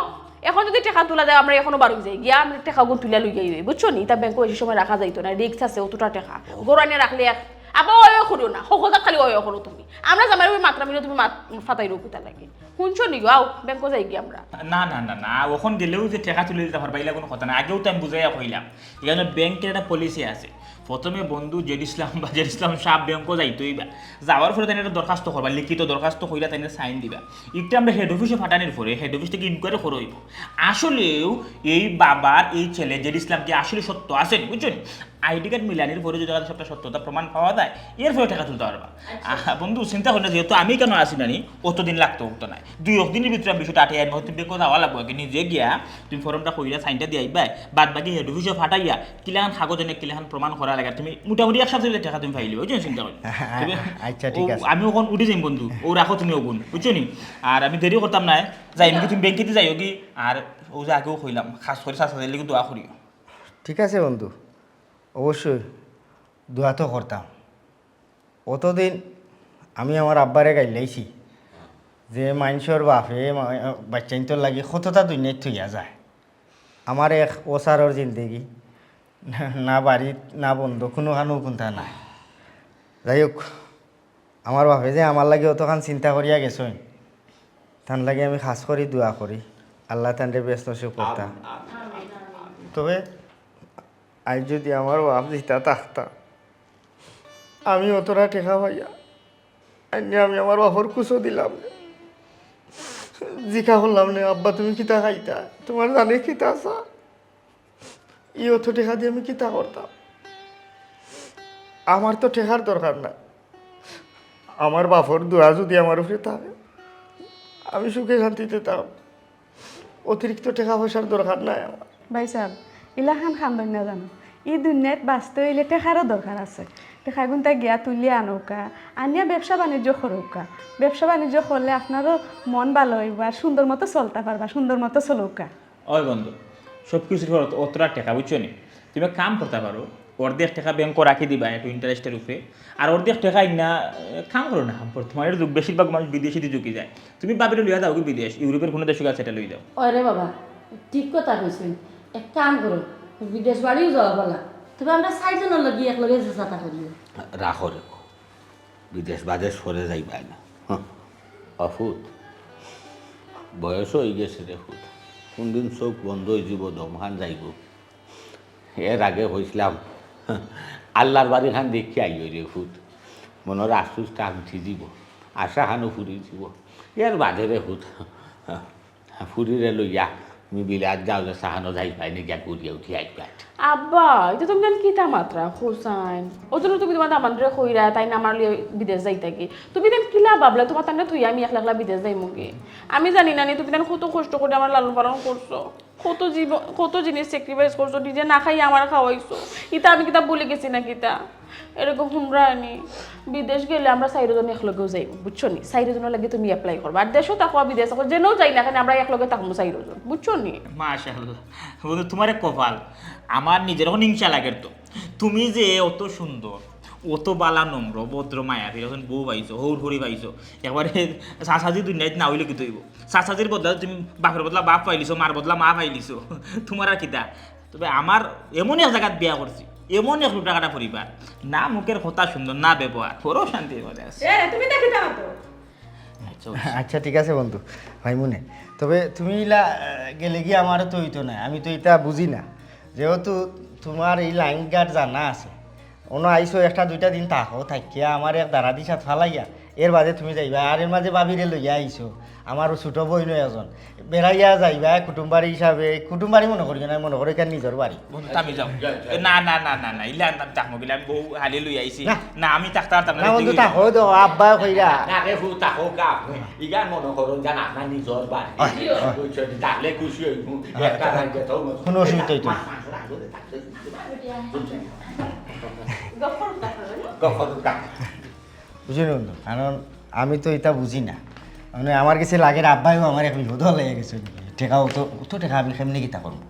অখন যদি টেকা তুলা দেও, আমরা অখনো বারই যাই, গিয়া আমরা টেকাগুন তুলিয়া লইয়া আইবায়, বুঝছো নি? ইতা ব্যাংকো বেশি সময় রাখা যাইতো না, risk আছে, অতটা টেকা। ঘরো আনিয়া রাখলে এক, আব্বা অয় অয় করিও না, হকলতা খালি অয় অয় করো তুমি। আমরার জামাইর বউর মাতরামিরে তুমি মাত-, ফাতাইরায় কিতার লাগি। হুনছো নি গো, আও, ব্যাংকো যাইগি আমরা। না, না, না, না, অখন গেলেও যে টেকা তুলি দিতা পারবা, ইলা কুনু কথা না। আগেও তো আমি বুঝাইয়া কইলাম, ইখানো ব্যাংকর একটা policy আছে। প্রথমে বন্ধু জেড ইসলাম বা জেড ইসলাম সাব ব্যাংকো যাইতো অইবা। যাওয়ার পরে তাইন একটা দরখাস্ত করবা, লিখিত দরখাস্ত কইরা তাইন sign দিবা। ইটা আমরা head office-ও পাঠানির পরে head office থাকি inquiry করা অইবো। আসলেও এই বাবার, এই ছেলে জেড ইসলাম কি আসলে সত্য আছে নি, বুঝছো নি? আইডি কার্ড মিলানির পরে যদি সবটা সত্যতা প্রমাণ পাওয়া যায়, এরপরে টেকা তুলতা পারবা। আহ, বন্ধু, চিন্তা করিও না, যেহেতু আমি ইখানো আছি না নি, অতদিন লাগতো অইতো নায়। দুই এক দিনর ভিতরে আমি বিষয়টা আটিয়া আনমু, তুমি ব্যাংকো যাওয়া লাগবো, আগে নিজে গিয়া তুমি ফর্মটা কইরা সাইনটা দিয়া আইবায়, বাদ বাকি হেড অফিসো পাঠাইয়া কিলাখান কাগজ আনে, কিলাখান প্রমাণ করা লাগে, তুমি মোটামুটি এক সপ্তাহ ভিতরে টেকা তুমি পাইলিবায়, বুঝছো নি? চিন্তা করিও না। তুমি আচ্ছা, ঠিক আছে। আমি অখন উঠি যাইমু বন্ধু, অউ রাখো তুমি অগুন, বুঝছো নি? আর আমি দেরি করতাম নায়, যাইমু গি, তুমি ব্যাংকেদি যাইও গি, আর অউ যে আগেও কইলাম, খাছ করি চাচাজির লাগি দোয়া করিও। ঠিক আছে বন্ধু, অবশ্যই দোয়া তো করতাম। অতদিন আমি আমার আব্বারে গাইল্লাইছি যে মাইনষর বাফে মা-, বাইচ্চাইন্তর লাগি কততা দুনিয়াত থইয়া যায়। আমার এক অসারর জিন্দেগি, না বাড়িত, না বন্ধ, কুনুখানো কুন্তা নাই। যাই হোক, আমার বাফে যে আমার লাগি অতখান চিন্তা করিয়া গেছইন, তান লাগি আমি খাছ করি দোয়া করি, আল্লায় তানরে বেহেস্ত নসিব করতা। তবে আইজ যুদি আমার বাফ জিতা থাকতা, আমি অতটা টেকা পাইয়া আইন্নে আমি আমার বাফর কুচো দিলাম নে। জিকা করলাম নে, "আব্বা, তুমি কিতা খাইতা? তুমার জানে কিতা আছে?" ই অত টেকা দি আমি কিতা করতাম? আমার তো টেকার দরকার নাই। আমার বাফর দোয়া যুদি আমার উপরে থাকে, আমি সুখে শান্তিতে থাকমু। অতিরিক্ত টেকা পয়সার দরকার নাই আমার। ভাইসাব, ইলাখান কান্দইন না জানো। ই দুনিয়াত বাঁচতে অইলে টেকারও দরকার আছে। টেকাগুনতা গিয়া তুলিয়া আনউক্কা, আনিয়া ব্যবসা বাণিজ্য করউক্কা। ব্যবসা বাণিজ্য করলে আপনারও মন ভালা অইবো আর সুন্দর মতো চলতা পারবা, সুন্দর মতো চলউক্কা। ওই বন্ধু, সব কিছুর উপর অত-, অতটা টেকা, বুঝছো নি? তুমি এক কাম করতা পারো, অর্ধেক টেকা ব্যাংকো রাখি দিবা একটু ইন্টারেস্টের উপরে, আর অর্ধেক টেকা ইন্না, এ, কাম করো না। বর্তমানে যুগ, বেশিরভাগ মানুষ বিদেশেদি ঝুঁকি যায়। তুমি বাফরে লইয়া যাও গি বিদেশ, ইউরোপের কুনু দেশো গিয়া সেটেল অই যাও। ওরে বাবা, ঠিক কথা কইছইন। এক কাম করো, বিদেশ বাড়িও যাওয়া ভালা। তবে আমরা চাইরজনর লাগি একলগে চেষ্টা করিও। রাখো রে, বিদেশ বাদেশ পরে যাইবায় না। হাহ। ও ফুত, বয়স অইগেছে রে ফুত, কুনদিন চউখ বন্ধ অইযিবো, দমখান যাইবো। এর আগে কইছলাম, আল্লার বাড়িখান দেখিয়া আইও রে ফুত, মনর আফসুসখান মিটি যিবো, আশাখানও ফুরি যিবো। এর বাদে রে ফুত, ফুরিরে লইয়া তুমি বিলাত যাও, যে চাখানো যাইবায় নি গিয়া ঘুরিয়া উঠি আইবায়। আব্বা, ইতা তুমি তান কিতা মাতরায় কওছাইন? অউ জন্য তুমি তুমার দামান্দরে কইরায়, তাইন আমার লইয়া বিদেশ যাইতা গি। তুমি তান কিলা ভাবলায়, তুমার তানরে থইয়া আমি একলা একলা বিদেশ যাইমু গি? আমি জানি না নি, তুমি তান কত কষ্ট করি আমার লালন পালন করছো, কত জীবন, কত জিনিস sacrifice করছো, নিজে না খাইয়া আমারে খাওয়াইছো। ইতা আমি কিতা ভুলি গেছি না কিতা? এরকম হুনরায় নি, বিদেশ গেলে আমরা চাইরজন একলগেউ যাইমু, বুঝছো নি? চাইরজনর লাগি তুমি apply করবা। আর দেশো থাকো আর বিদেশ থাকো, যেনউ যাই না কেনে আমরা একলগে থাকমু চাইরজন, বুঝছো নি? মাশাআল্লাহ। বন্ধু, তুমার এক কপাল। আমার নিজর অখন হিংসা লাগের তো। তুমি যে অত সুন্দর, অত বালা, নম্র, ভদ্র, মায়াবী, অখন বউ পাইছো, হউর ফুরি পাইছো। একবারে চাচাজি দুনিয়াত না অইলে কিতা অইবো? চাচাজির বদলা তুমি বাফর বদলা বাফ পাইলিছো, মার বদলা মা পাইলিছো। তুমার আর কিতা? তবে আমার এমন এক জাগাত বিয়া করছি, এমন এক লুটাকাটা পরিবার, না মুখের কথা সুন্দর, না ব্যবহার, বড় শান্তির মাঝে আছি। এ, তুমি দেখি দাও তো। আচ্ছা, ঠিক আছে বন্ধু, ভাই মনে। তবে তুমি ইলা, আহ, গেলে গিয়া আমারও তো অইতো না, আমি তো ইতা বুঝি না। যেহেতু তুমার ই লাইন ঘাট জানা আছে, অনো আইছো একটা দুইটা দিন থাকো, থাকিয়া আমার এক দারাদি সাথ ফালাইয়া এর বাদে তুমি যাইবা। আর এর মাঝে ভাবিরে লইয়া আইছো, আমার ছোট বইন একজন, বেড়াইয়া যাইবা কুটুমবাড়ি হিসাবে। কুটুমবাড়ি মনো করিও না, মনো করো ইখান নিজর বাড়ি। বন্ধু, থামি যাও। এ, না, না, না, না, না, ইলা আমি থাকমু কিলা, আমি বউ হালি লই আইছি। না। না, আমি থাকতে পারতাম না, না বন্ধু, দেখি। থাকো তো, আব্বা কইরা। না রে, হু, থাকো গা। ইখান মনো করো যেন আপনার নিজর বাড়ি। অয়, অয়। বুঝছো? তাহলে খুশি অইমু। অয়। একটা রাইত যেতাম। কোনো অসুবিধা অইতো না। গফর কাকা। বুঝলি বন্ধু, কারণ আমি তো ইতা বুঝি না, মানে আমার গেছে লাগের আব্বায়ও আমার এক বিপদ লেগে গেছে। টেকা অত, অত টেকা আমি কেমনে কিতা করমু?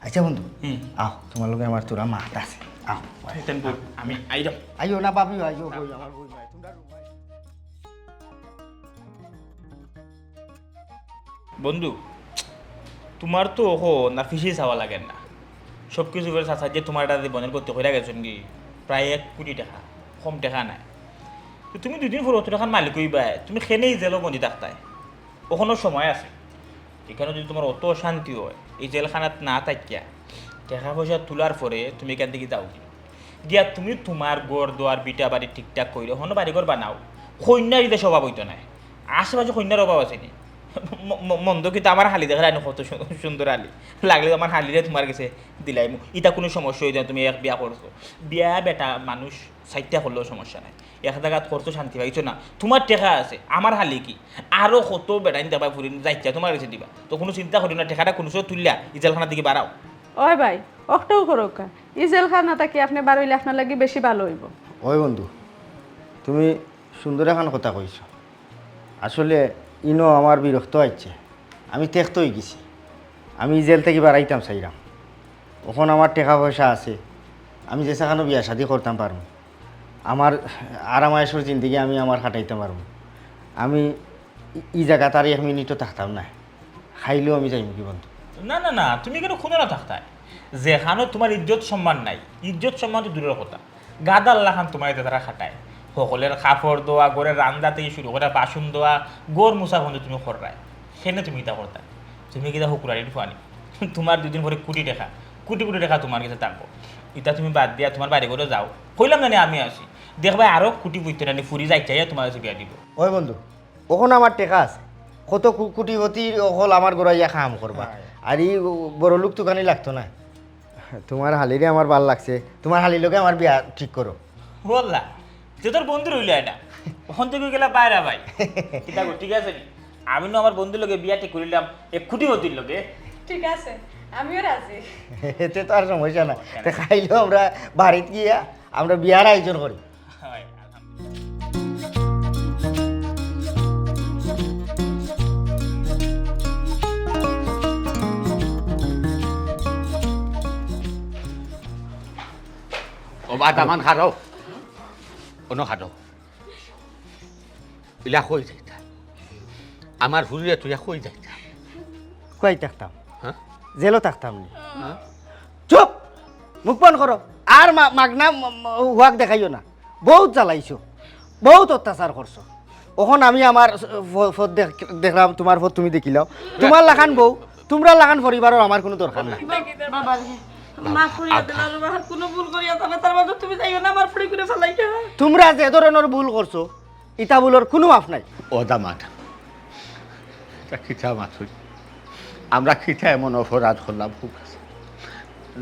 আচ্ছা বন্ধু, হুম। আও, তুমার লগে আমার থুড়া মাত আছে, আও। আমি আইরাম। আইও না ভাবিও, আইও, কই আমার বই নাই, তুমরা রুমাই। বন্ধু, তুমার তো অখন আর ফিছি চাওয়া লাগের না। সব কিছু করে চাচা যে তুমার একটা জীবনের গতি কইরা গেছইন গি, প্রায় এক কোটি টেকা, কম টেকা নায়। তো তুমি দুইদিন পরে অত টেকার মালিক অইবায়, তুমি কেনে ই জেলো বন্দি থাকতায়? অখনো সময় আছে। ইখানো যদি তুমার অত অশান্তি অয়, ই জেলখানাত না থাকিয়া টেকা পয়সা তুলার পরে তুমি ইখান থাকি যাওগি। গিয়া তুমি তুমার ঘর দুয়ার ভিটা বাড়ি ঠিকঠাক কইরো, অনো বাড়ি ঘর বানাও। কইন্যার ইতা স্বভাব অইতো নায়। আশেপাশে কইন্যার অভাব আছে নি? ম-, ম-, মন্দ কিতা, আমার হালি দেখরায় নি কত সু-, সুন্দর হালি। লাগলে আমার হালিরে তুমার গেছে দিলাইমু। ইতা কুনু সমস্যা অইতো নায়, তুমি এক বিয়া করছো। বিয়া বেটা মানুষ চাইরটা করলেও সমস্যা নাই। এক জাগাত করছো শান্তি পাইছো না, তুমার টেকা আছে, আমার হালি কি? আরো কত বেটাইন দেখবায় ফুরিন যাইতা তুমার গেছে দিবা। তো কুনু চিন্তা করিও না, টেকাটা কুনু সময় তুলিয়া ই জেলখানার থাকি বাড়াও। ওই ভাই, অখটাউ করউক্কা। ই জেলখানা থাকি আপনে বারইলে আপনার লাগি বেশি ভালা অইবো। ওই বন্ধু, তুমি সুন্দর একখান কথা কইছো। আসলে ইনো আমার বিরক্ত আইছে, আমি তেক্ত অইগেছি। আমি ই জেল থাকি বারইতাম চাইরাম। অখন আমার টেকা পয়সা আছে, আমি যে যেখানো বিয়া শাদি করতাম পারমু, আমার আরাম আয়েশর জিন্দেগি আমি আমার কাটাইতাম পারমু। আমি ই, ই জাগাত আর এক মিনিটও থাকতাম নায়, কাইলউ আমি যাইমুগি বন্ধু। না, না, না, তুমি কেনে কুনো না থাকতায়? যেখানো তুমার ইজ্জত সম্মান নাই, ইজ্জত সম্মান তো দূরর কথা, গাধার লাখান তুমারে তারা খাটায়। হকলর কাপড় ধোয়া, ঘরর রান্দা থাকি শুরু করি বাসন ধোয়া, ঘর মুছা পর্যন্ত তুমি কররায়। কেনে তুমি ইতা করতায়? তুমি কিতা হুকুরানির ফুয়ানি? তুমার দুইদিন পরে কোটি টেকা, কোটি কোটি টেকা তুমার গেছে থাকবো। ইতা তুমি বাদ দিয়া তুমার বাড়ি ঘরো যাও। কইলাম না নি আমি আছি। দেখবায় আরো কোটিপতি নানি ফুরি যাইতায় তুমার গেছে বিয়া দিবো। ওই বন্ধু, অখন আমার টেকা আছে, কত কু-, কোটিপতি অকল আমার ঘরো আইয়া কাম করবা। হ্যাঁ। আর ই বড় লোক তুকানি লাগতো নায়। তুমার হালিরে আমার ভালা লাগছে, তুমার হালির লগে আমার বিয়া ঠিক করো। ওয়াল্লা, যে তোর বন্ধু রইল না, অখন তো গেলা বাইরা ভাই। কিতা গো, ঠিক আছে নি? আমি নু আমার বন্ধুর লগে বিয়া ঠিক করিলাম, এক কোটিপতির লগে। ঠিক আছে, আমিও রাজি। এতে তো আর সমস্যা না। তে কাইলউ আমরা বাড়িত গিয়া আমরা বিয়ার আয়োজন করি। হয়, আলহামদুলিল্লাহ। ও বা দামান খারো, অনো খারো। ইলা কই যাইতা? আমার ফুরিরে তুই কই যাইতা? কই থাকতাম? হ্যাঁ? জেলো থাকতাম নি। হ্যাঁ? চুপ! মুখ বন্ধ করো। আর মা-, মাগনা ম-, ম-, হুয়াক দেখাইও না। বউত জ্বালাইছো, বউত অত্যাচার করছো। অখন আমি আমার ফ-, ফত দেখ-, দেখলাম, তুমার ফত তুমি দেখিলাও। তুমার লাখান বউ, তুমরার লাখান পরিবারর আমার কুনু দরকার নাই। বাবা রে, মাফ করিয়া দিলাম, আর কুনু ভুল করিয়া যাবে, তার মাঝে তুমি যাইও না, আমার ফুড়ি করে ফালাইয়া। তুমরা যে ধরনর ভুল করছো, ইতা ভুলর কুনু মাফ নাই। ও দামাদ, ইতা কিতা মাতইন? আমরা কিতা এমন অপরাধ করলাম,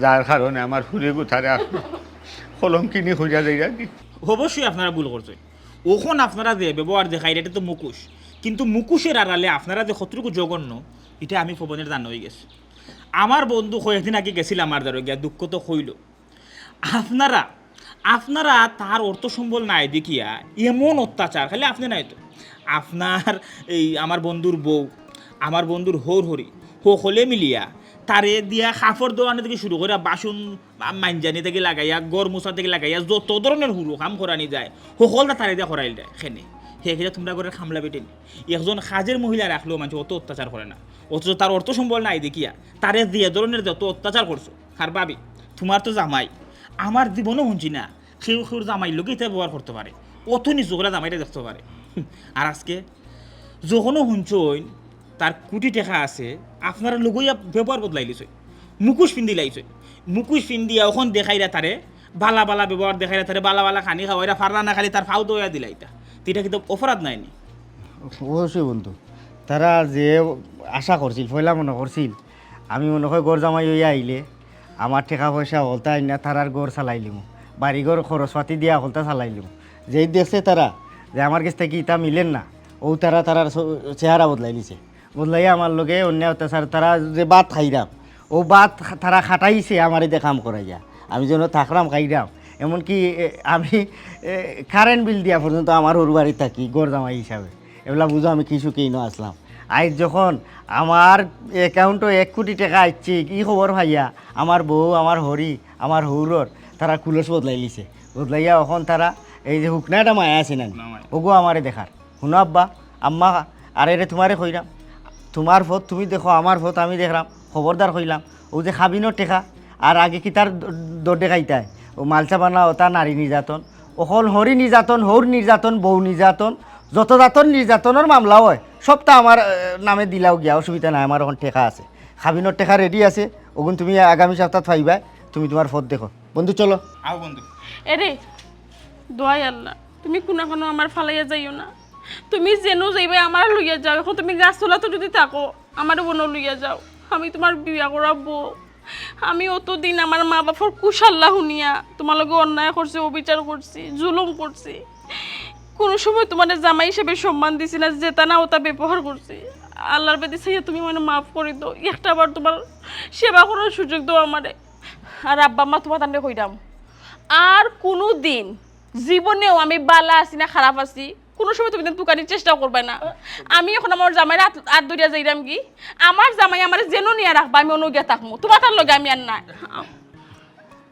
যার কারণে আমার ফুড়ি গুতারে আর কলঙ্কিনী কইরা যাইরা কি? অবশ্যই আপনারা ভুল করছইন। অখন আপনারা যে ব্যবহার দেখাইরা, ইটা তো মুখোশ, কিন্তু মুখোশর আড়ালে আপনারা যে কতটুকু জঘন্য, ইটা আমি পবনের জানা অইগেছে। আমার বন্ধু কয়েকদিন আগে গেছিল আমার দ্বারো গিয়া, দুঃখ তো কইলো। আপনারা, আপনারা তার অর্থ সম্বল নাই দেখিয়া এমন অত্যাচার, খালি আপনে নায় তো, আপনার এই আমার বন্ধুর বউ, আমার বন্ধুর হউর হড়ি, হকলে মিলিয়া তারে দিয়া কাপড় ধোয়ানি থাকি শুরু করিয়া বাসন মা-, মাইঞ্জানি থাকি লাগাইয়া, ঘর মুছা থাকি লাগাইয়া, যত ধরনর হুরু কাম করানি যায়, হকলটা তারে দিয়া করাইল দেয়। কেনে? হে কিতা তুমরার ঘরর কামলা বেটি নি? একজন কাজের মহিলা রাখলেও মানষে অত অত্যাচার করে না, অথচ তার অর্থ সম্বল নাই দেখিয়া তারে যে ধরনর যত অত্যাচার করছো। আর ভাবি, তুমার তো জামাই, আমার জীবনও হুনছি না কেউ কেউর জামাইর লগে ইতা ব্যবহার করতো পারে, অত নিচু করি জামাইরে দেখতো পারে। আর আজকে যখনও হুনছইন তার কুটি টেকা আছে, আপনারা লগইয়া ব্যবহার বদলাইলিছইন, মুখোশ পিন্দিলাইছইন। মুখোশ পিন্দিয়া অখন দেখাইরা তারে বালা বালা ব্যবহার, দেখাইরা তারে বালা বালা খানি খাওয়াইরা, পাররা না খালি তার ফাও দয়া দিলাইতা। তে ইটা কিতা অপরাধ নায়নি? অবশ্যই বন্ধু, তারা যে আশা করছিল, পয়লা মনো করছিল, আমি মনো কয় ঘর জামাই অইয়া আইলে আমার টেকা পয়সা হকলতা আইনা তারার ঘর চালাইলিমু, বাড়ি ঘর খরচপাতি দিয়া হকলতা চালাইলিমু। যেই দেখছে তারা যে আমার গেছ থাকি ইতা মিলের না, অউ তারা তারার স-, চেহারা বদলাইলিছে। বদলাইয়া আমার লগে অন্যায় অত্যাচার, তারা যে ভাত খাইরাম, অউ ভাত খা-, তারা খাটাইছে আমারে দে কাম করাইয়া। আমি যেন থাকরাম খাইরাম, এমনকি, এ, আমি, এ, কারেন্ট বিল দিয়া পর্যন্ত আমার হউর বাড়ি থাকি ঘর জামাই হিসাবে। এবলা বুঝো আমি কি সুখে ইনো আছলাম। আইজ যখন আমার অ্যাকাউন্টো এক কোটি টেকা আইছে, ই খবর পাইয়া আমার বউ, আমার হরি, আমার হউরর তারা কুলস বদলাইলিছে। বদলাইয়া অখন তারা এই যে হুকনা একটা মায়া আছে না, না মায়া। অগু আমারে দেখার। হুনো আব্বা, আম্মা, আর এরে তুমারে কইরাম, তুমার পথ তুমি দেখো, আমার পথ আমি দেখরাম, খবরদার কইলাম। অউ যে কাবিনর টেকা, আর আগে কিতার দ-, দর দেখাইতায়, অউ মালসা বানা অতা নারী নির্যাতন, অখন হরি নির্যাতন, হউর নির্যাতন, বউ নির্যাতন, যত জাতর নির্যাতনর মামলা অয়, সবতা আমার, এ, নামে দিলাও গিয়া, অসুবিধা নাই, আমার অখন টেকা আছে, কাবিনর টেকা রেডি আছে, অগুন তুমি আগামী সপ্তাত পাইবায়, তুমি তুমার পথ দেখো। বন্ধু, চলো। আও বন্ধু। এরে, দোয়াই আল্লাহ, তুমি কুনাখানো আমার ফালাইয়া যাইও না। তুমি যেনো যাইবায় আমারে লইয়া যাও। অখন তুমি গাছতলাত যদি থাকো, আমারে অনো লইয়া যাও। আমি তুমার বিয়া করা বউ। আমি অতদিন আমার মা বাপর কুশাল্লা হুনিয়া তুমার লগে অন্যায় করছি, অবিচার করছি, জুলুম করছি। কুনু সময় তুমারে জামাই হিসাবে সম্মান দিছি না, যেতা না অতা ব্যবহার করছি। আল্লার বাদে চাইয়া তুমি আমারে মাফ করি দেও। একটা বার তুমার সেবা করার সুযোগ দেও আমারে। আর আব্বা আম্মা, তুমার তানরে কইরাম, আর কুনু দিন জীবনেও আমি বালা আছি না খারাপ আছি, কুনু সময় তুমি তান তুকানির চেষ্টাও করবায় না। আমি অখন আমার জামাইর আত, আত ধরিয়া যাইরাম গি, আমার জামাই আমারে যেনো নিয়া রাখবা, আমি অনো গিয়া থাকমু, তুমার তান লগে আমি আর না।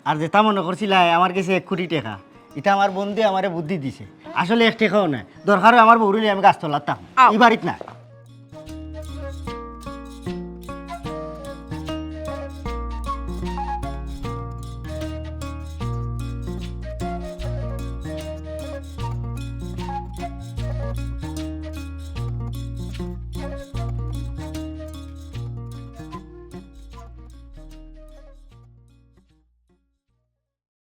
আর যেতা মনো করছিলায় আমার গেছে এক কোটি টেকা, ইটা আমার বন্ধে আমারে বুদ্ধি দিছে। আসলে এক টেকাও নায়, দরকার অয় আমার বউরে লইয়া আমি গাছতলাত থাকমু, আও। ই বাড়িত না।